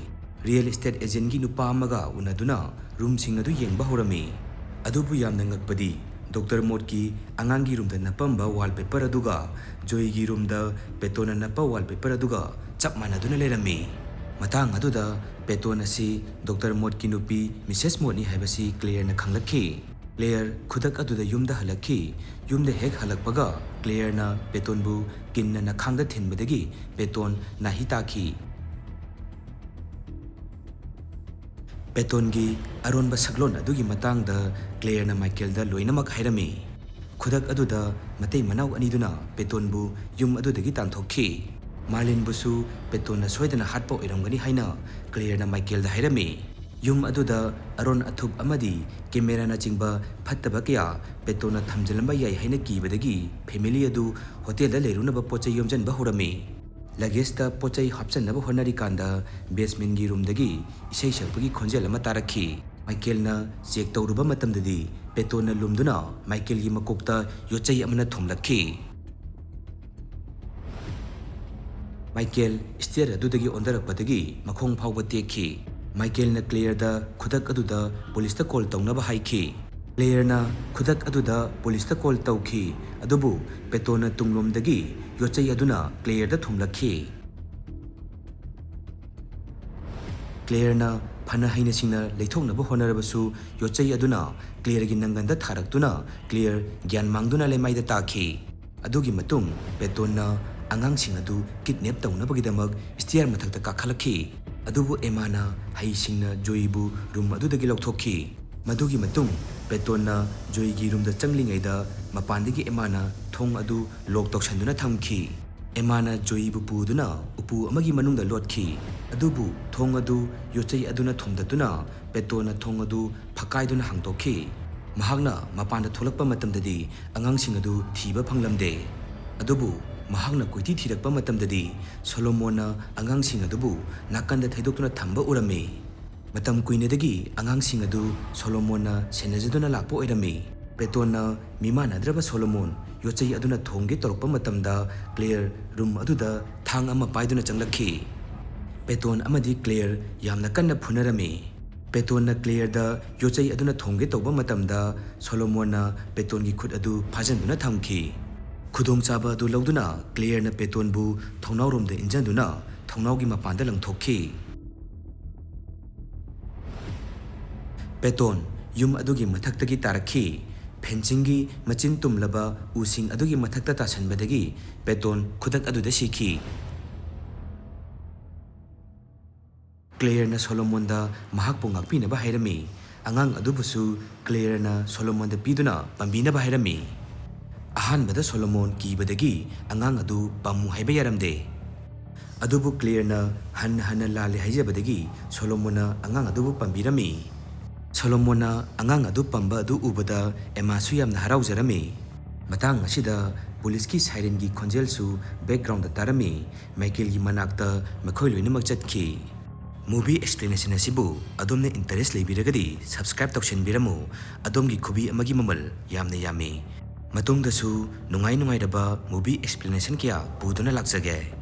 ꯔꯤꯌꯦꯜ ꯏꯁꯇꯦꯠ ꯑꯦꯖꯦꯟꯒꯤ ꯅꯨꯄꯥ ꯑꯃꯒ ꯎꯅꯗꯨꯅ ꯔꯨꯝꯁꯤꯡ ꯑꯗꯨ ꯌꯦꯡꯕ ꯍꯧꯔꯝꯃꯤ꯫ ꯑꯗꯨꯕꯨ ꯌꯥꯝꯅ ꯉꯛꯄꯗꯤ, ꯗꯣꯛꯇꯔ ꯃꯣꯠꯀꯤ ꯑꯉꯥꯡꯒꯤ ꯔꯨꯝꯗ ꯅꯞꯄꯝꯕ ꯋꯥꯜꯄꯦꯄꯔ ꯑꯗꯨꯒ ꯖꯣꯏꯒꯤ ꯔꯨꯝꯗ ꯄꯦꯇꯣꯟꯅ ꯅꯞꯄ ꯋꯥꯜꯄꯦꯄꯔ ꯑꯗꯨꯒ ꯆꯞ ꯃꯥꯟꯅꯗꯨꯅ ꯂꯩꯔꯝꯃꯤ꯫ ꯃꯇꯥꯡ ꯑꯗꯨꯗ ꯄꯦꯇꯣꯟ ꯑꯁꯤ ꯗꯣꯛꯇꯔ ꯃꯣꯠꯀꯤ ꯅꯨꯄꯤ ꯃꯤꯁꯦꯁ ꯃꯣꯠꯅꯤ ꯍꯥꯏꯕꯁꯤ ꯀ꯭ꯂꯦꯌꯔꯅ ꯈꯪꯂꯛꯈꯤ꯫ ꯀ꯭ꯂꯦꯌꯔ ꯈꯨꯗꯛ ꯑꯗꯨꯗ ꯌꯨꯝꯗ ꯍꯜꯂꯛꯈꯤ꯫ ꯌꯨꯝꯗ ꯍꯦꯛ ꯍꯜꯂꯛꯄꯒ ꯀ꯭ꯂꯦꯌꯔꯅ ꯄꯦꯇꯣꯟꯕꯨ ꯀꯤꯟꯅ ꯅꯈꯥꯡꯗ ꯊꯤꯟꯕꯗꯒꯤ ꯄꯦꯇꯣꯟ ꯅꯥꯍꯤ ꯇꯥꯈꯤ꯫ ꯄꯦꯇꯣꯟꯒꯤ ꯑꯔꯣꯟꯕ ꯁꯛꯂꯣꯟ ꯑꯗꯨꯒꯤ ꯃꯇꯥꯡꯗ ꯀ꯭ꯂꯦꯌꯔꯅ ꯃꯥꯏꯀꯦꯜꯗ ꯂꯣꯏꯅꯃꯛ ꯍꯥꯏꯔꯝꯃꯤ꯫ ꯈꯨꯗꯛ ꯑꯗꯨꯗ ꯃꯇꯩ ꯃꯅꯥꯎ ꯑꯅꯤꯗꯨꯅ ꯄꯦꯇꯣꯟꯕꯨ ꯌꯨꯝ ꯑꯗꯨꯗꯒꯤ ꯇꯥꯟꯊꯣꯛꯈꯤ꯫ ꯃꯥꯔꯂꯤꯟꯕꯨꯁꯨ ꯄꯦꯇꯣꯟꯅ ꯁꯣꯏꯗꯅ ꯍꯥꯠꯄ ꯑꯣꯏꯔꯝꯒꯅꯤ ꯍꯥꯏꯅ ꯀ꯭ꯂꯦꯌꯔꯅ ꯃꯥꯏꯀꯦꯜꯗ ꯍꯥꯏꯔꯝꯃꯤ꯫ ꯌꯨꯝ ꯑꯗꯨꯗ ꯑꯔꯣꯟ ꯑꯊꯨꯞ ꯑꯃꯗꯤ ꯀꯦꯃꯦꯔꯥꯅꯆꯤꯡꯕ ꯐꯠꯇꯕ ꯀꯌꯥ ꯄꯦꯇꯣꯟꯅ ꯊꯝꯖꯤꯜꯂꯝꯕ ꯌꯥꯏ ꯍꯥꯏꯅ ꯀꯤꯕꯗꯒꯤ ꯐꯦꯃꯤꯂꯤ ꯑꯗꯨ ꯍꯣꯇꯦꯜꯗ ꯂꯩꯔꯨꯅꯕ ꯄꯣꯠ ꯆꯩ ꯌꯣꯝꯁꯤꯟꯕ ꯍꯧꯔꯝꯃꯤ꯫ ꯂꯒꯦꯖꯇ ꯄꯣꯠ ꯆꯩ ꯍꯥꯞꯆꯤꯟꯅꯕ ꯍꯣꯠꯅꯔꯤꯀꯥꯟꯗ ꯕꯦꯁꯃꯦꯟꯒꯤ ꯔꯨꯝꯗꯒꯤ ꯏꯁꯩ ꯁꯛꯄꯒꯤ ꯈꯣꯟꯖꯦꯜ ꯑꯃ ꯇꯥꯔꯛꯈꯤ꯫ ꯃꯥꯏꯀꯦꯜꯅ ꯆꯦꯛ ꯇꯧꯔꯨꯕ ꯃꯇꯝꯗꯗꯤ ꯄꯦꯇꯣꯟꯅ ꯂꯨꯝꯗꯨꯅ ꯃꯥꯏꯀꯦꯜꯒꯤ ꯃꯀꯣꯛꯇ ꯌꯣꯠꯆꯩ ꯑꯃꯅ ꯊꯣꯝꯂꯛꯈꯤ꯫ ꯃꯥꯏꯀꯦꯜ ꯁ꯭ꯇꯦꯌꯔ ꯑꯗꯨꯗꯒꯤ ꯑꯣꯟꯊꯔꯛꯄꯗꯒꯤ ꯃꯈꯣꯡ ꯐꯥꯎꯕ ꯇꯦꯛꯈꯤ꯫ ꯃꯥꯏꯀꯦꯜꯅ ꯀ꯭ꯂꯦꯌꯔꯗ ꯈꯨꯗꯛ ꯑꯗꯨꯗ ꯄꯨꯂꯤꯁꯇ ꯀꯣꯜ ꯇꯧꯅꯕ ꯍꯥꯏꯈꯤ꯫ ꯀ꯭ꯂꯦꯌꯔꯅ ꯈꯨꯗꯛ ꯑꯗꯨꯗ ꯄꯨꯂꯤꯁꯇ ꯀꯣꯜ ꯇꯧꯈꯤ, ꯑꯗꯨꯕꯨ ꯄꯦꯇꯣꯟꯅ ꯇꯨꯡꯂꯣꯝꯗꯒꯤ ꯌꯣꯠꯆꯩ ꯑꯗꯨꯅ ꯀ꯭ꯂꯦꯌꯔꯗ ꯊꯣꯝꯂꯛꯈꯤ꯫ ꯀ꯭ꯂꯦꯌꯔꯅ ꯐꯅ ꯍꯩꯅ ꯁꯤꯡꯅ ꯂꯩꯊꯣꯛꯅꯕ ꯍꯣꯠꯅꯔꯕꯁꯨ, ꯌꯣꯠꯆꯩ ꯑꯗꯨꯅ ꯀ꯭ꯂꯦꯌꯔꯒꯤ ꯅꯪꯒꯟꯗ ꯊꯥꯔꯛꯇꯨꯅ ꯀ꯭ꯂꯦꯌꯔ ꯒ꯭ꯌꯥꯟ ꯃꯥꯡꯗꯨꯅ ꯂꯩꯃꯥꯏꯗ ꯇꯥꯈꯤ꯫ ꯑꯗꯨꯒꯤ ꯃꯇꯨꯡ ꯄꯦꯇꯣꯟꯅ ꯑꯉꯥꯡꯁꯤꯡ ꯑꯗꯨ ꯀꯤꯗꯅꯦꯞ ꯇꯧꯅꯕꯒꯤꯗꯃꯛ ꯁ꯭ꯇꯤꯌꯔ ꯃꯊꯛꯇ ꯀꯥꯈꯠꯂꯛꯈꯤ꯫ ꯑꯗꯨꯕꯨ ꯑꯦꯃꯥꯅ ꯍꯩꯁꯤꯡꯅ ꯖꯣꯏꯕꯨ ꯔꯨꯝ ꯑꯗꯨꯗꯒꯤ ꯂꯧꯊꯣꯛꯈꯤ꯫ ꯃꯗꯨꯒꯤ ꯃꯇꯨꯡ ꯄꯦꯇꯣꯟꯅ ꯖꯣꯏꯒꯤ ꯔꯨꯝꯗ ꯆꯪꯂꯤꯉꯩꯗ ꯃꯄꯥꯟꯗꯒꯤ ꯑꯦꯃꯥꯅ ꯊꯣꯡ ꯑꯗꯨ ꯂꯣꯛ ꯇꯧꯁꯟꯗꯨꯅ ꯊꯝꯈꯤ꯫ ꯑꯦꯃꯥꯅ ꯖꯣꯏꯕꯨ ꯄꯨꯗꯨꯅ ꯎꯄꯨ ꯑꯃꯒꯤ ꯃꯅꯨꯡꯗ ꯂꯣꯠꯈꯤ꯫ ꯑꯗꯨꯕꯨ ꯊꯣꯡ ꯑꯗꯨ ꯌꯣꯠꯆꯩ ꯑꯗꯨꯅ ꯊꯣꯝꯗꯠꯇꯨꯅ ꯄꯦꯇꯣꯟꯅ ꯊꯣꯡ ꯑꯗꯨ ꯐꯛꯀꯥꯏꯗꯨꯅ ꯍꯥꯡꯗꯣꯛꯈꯤ꯫ ꯃꯍꯥꯛꯅ ꯃꯄꯥꯟꯗ ꯊꯣꯛꯂꯛꯄ ꯃꯇꯝꯗꯗꯤ ꯑꯉꯥꯡꯁꯤꯡ ꯑꯗꯨ ꯊꯤꯕ ꯐꯪꯂꯝꯗꯦ꯫ ꯑꯗꯨꯕꯨ ꯃꯍꯥꯛꯅ ꯀꯣꯏꯊꯤ ꯊꯤꯔꯛꯄ ꯃꯇꯝꯗꯗꯤ ꯁꯣꯂꯣꯃꯣꯟꯅ ꯑꯉꯥꯡꯁꯤꯡ ꯑꯗꯨꯕꯨ ꯅꯥꯀꯟꯗ ꯊꯩꯗꯣꯛꯇꯨꯅ ꯊꯝꯕ ꯎꯔꯝꯃꯤ꯫ ꯃꯇꯝ ꯀꯨꯏꯅꯗꯒꯤ ꯑꯉꯥꯡꯁꯤꯡ ꯑꯗꯨ ꯁꯣꯂꯣꯃꯣꯟꯅ ꯁꯦꯟꯅꯖꯗꯨꯅ ꯂꯥꯛꯄ ꯑꯣꯏꯔꯝꯃꯤ꯫ ꯄꯦꯇꯣꯟꯅ ꯃꯤꯃꯥꯟꯅꯗ꯭ꯔꯕ ꯁꯣꯂꯣꯃꯣꯟ ꯌꯣꯠꯆꯩ ꯑꯗꯨꯅ ꯊꯣꯝꯒꯦ ꯇꯧꯔꯛꯄ ꯃꯇꯝꯗ ꯀ꯭ꯂꯦꯌꯔ ꯔꯨꯝ ꯑꯗꯨꯗ ꯊꯥꯡ ꯑꯃ ꯄꯥꯏꯗꯨꯅ ꯆꯪꯂꯛꯈꯤ꯫ ꯄꯦꯇꯣꯟ ꯑꯃꯗꯤ ꯀ꯭ꯂꯦꯌꯔ ꯌꯥꯝꯅ ꯀꯟꯅ ꯐꯨꯅꯔꯝꯃꯤ꯫ ꯄꯦꯇꯣꯟꯅ ꯀ꯭ꯂꯦꯌꯔꯗ ꯌꯣꯠꯆꯩ ꯑꯗꯨꯅ ꯊꯣꯝꯒꯦ ꯇꯧꯕ ꯃꯇꯝꯗ ꯁꯣꯂꯣꯃꯣꯟꯅ ꯄꯦꯇꯣꯟꯒꯤ ꯈꯨꯠ ꯑꯗꯨ ꯐꯥꯖꯤꯟꯗꯨꯅ ꯊꯝꯈꯤ꯫ ꯈꯨꯗꯣꯡꯆꯥꯕ ꯑꯗꯨ ꯂꯧꯗꯨꯅ ꯀ꯭ꯂꯦꯌꯔꯅ ꯄꯦꯇꯣꯟꯕꯨ ꯊꯣꯡꯅꯥꯎꯔꯣꯝꯗ ꯏꯟꯖꯟꯗꯨꯅ ꯊꯣꯡꯅꯥꯎꯒꯤ ꯃꯄꯥꯟꯗ ꯂꯪꯊꯣꯛꯈꯤ꯫ ꯄꯦꯇꯣꯟ ꯌꯨꯝ ꯑꯗꯨꯒꯤ ꯃꯊꯛꯇꯒꯤ ꯇꯥꯔꯛꯈꯤ꯫ ꯐꯦꯟꯁꯤꯡꯒꯤ ꯃꯆꯤꯟ ꯇꯨꯝꯂꯕ ꯎꯁꯤꯡ ꯑꯗꯨꯒꯤ ꯃꯊꯛꯇ ꯇꯥꯁꯟꯕꯗꯒꯤ ꯄꯦꯇꯣꯟ ꯈꯨꯗꯛ ꯑꯗꯨꯗ ꯁꯤꯈꯤ꯫ ꯀ꯭ꯂꯦꯌꯔꯅ ꯁꯣꯂꯣꯃꯣꯟꯗ ꯃꯍꯥꯛꯄꯨ ꯉꯥꯛꯄꯤꯅꯕ ꯍꯥꯏꯔꯝꯃꯤ꯫ ꯑꯉꯥꯡ ꯑꯗꯨꯕꯨꯁꯨ ꯀ꯭ꯂꯦꯌꯔꯅ ꯁꯣꯂꯣꯃꯣꯟꯗ ꯄꯤꯗꯨꯅ ꯄꯥꯝꯕꯤꯅꯕ ꯍꯥꯏꯔꯝꯃꯤ꯫ ꯑꯍꯥꯟꯕꯗ ꯁꯣꯂꯣꯃꯣꯟ ꯀꯤꯕꯗꯒꯤ ꯑꯉꯥꯡ ꯑꯗꯨ ꯄꯝꯃꯨ ꯍꯥꯏꯕ ꯌꯥꯔꯝꯗꯦ꯫ ꯑꯗꯨꯕꯨ ꯀ꯭ꯂꯦꯌꯔꯅ ꯍꯟꯅ ꯍꯟꯅ ꯂꯥꯜꯂꯦ ꯍꯥꯏꯖꯕꯗꯒꯤ ꯁꯣꯂꯣꯃꯣꯟꯅ ꯑꯉꯥꯡ ꯑꯗꯨꯕꯨ ꯄꯝꯕꯤꯔꯝꯃꯤ꯫ ꯁꯣꯂꯣꯃꯣꯟꯅ ꯑꯉꯥꯡ ꯑꯗꯨ ꯄꯝꯕ ꯑꯗꯨ ꯎꯕꯗ ꯑꯦꯃꯥꯁꯨ ꯌꯥꯝꯅ ꯍꯔꯥꯎꯖꯔꯝꯃꯤ꯫ ꯃꯇꯥꯡ ꯑꯁꯤꯗ ꯄꯨꯂꯤꯁꯀꯤ ꯁꯥꯏꯔꯦꯟꯒꯤ ꯈꯣꯟꯖꯦꯜꯁꯨ ꯕꯦꯛꯒ꯭ꯔꯥꯎꯟꯗ ꯇꯥꯔꯝꯃꯤ꯫ ꯃꯥꯏꯀꯦꯜꯒꯤ ꯃꯅꯥꯛꯇ ꯃꯈꯣꯏ ꯂꯣꯏꯅꯃꯛ ꯆꯠꯈꯤ꯫ movie explanation ꯑꯁꯤꯕꯨ ꯑꯗꯣꯝꯅ interest ꯂꯩꯕꯤꯔꯒꯗꯤ subscribe ꯇꯧꯁꯤꯟꯕꯤꯔꯝꯃꯨ꯫ ꯑꯗꯣꯝꯒꯤ ꯈꯨꯕꯤ ꯑꯃꯒꯤ ꯃꯃꯜ ꯌꯥꯝꯅ ꯌꯥꯝꯃꯤ꯫ ꯃꯇꯨꯡꯗꯁꯨ ꯅꯨꯡꯉꯥꯏ ꯅꯨꯡꯉꯥꯏꯔꯕ movie explanation ꯀꯌꯥ ꯄꯨꯗꯨꯅ ꯂꯥꯛꯆꯒꯦ꯫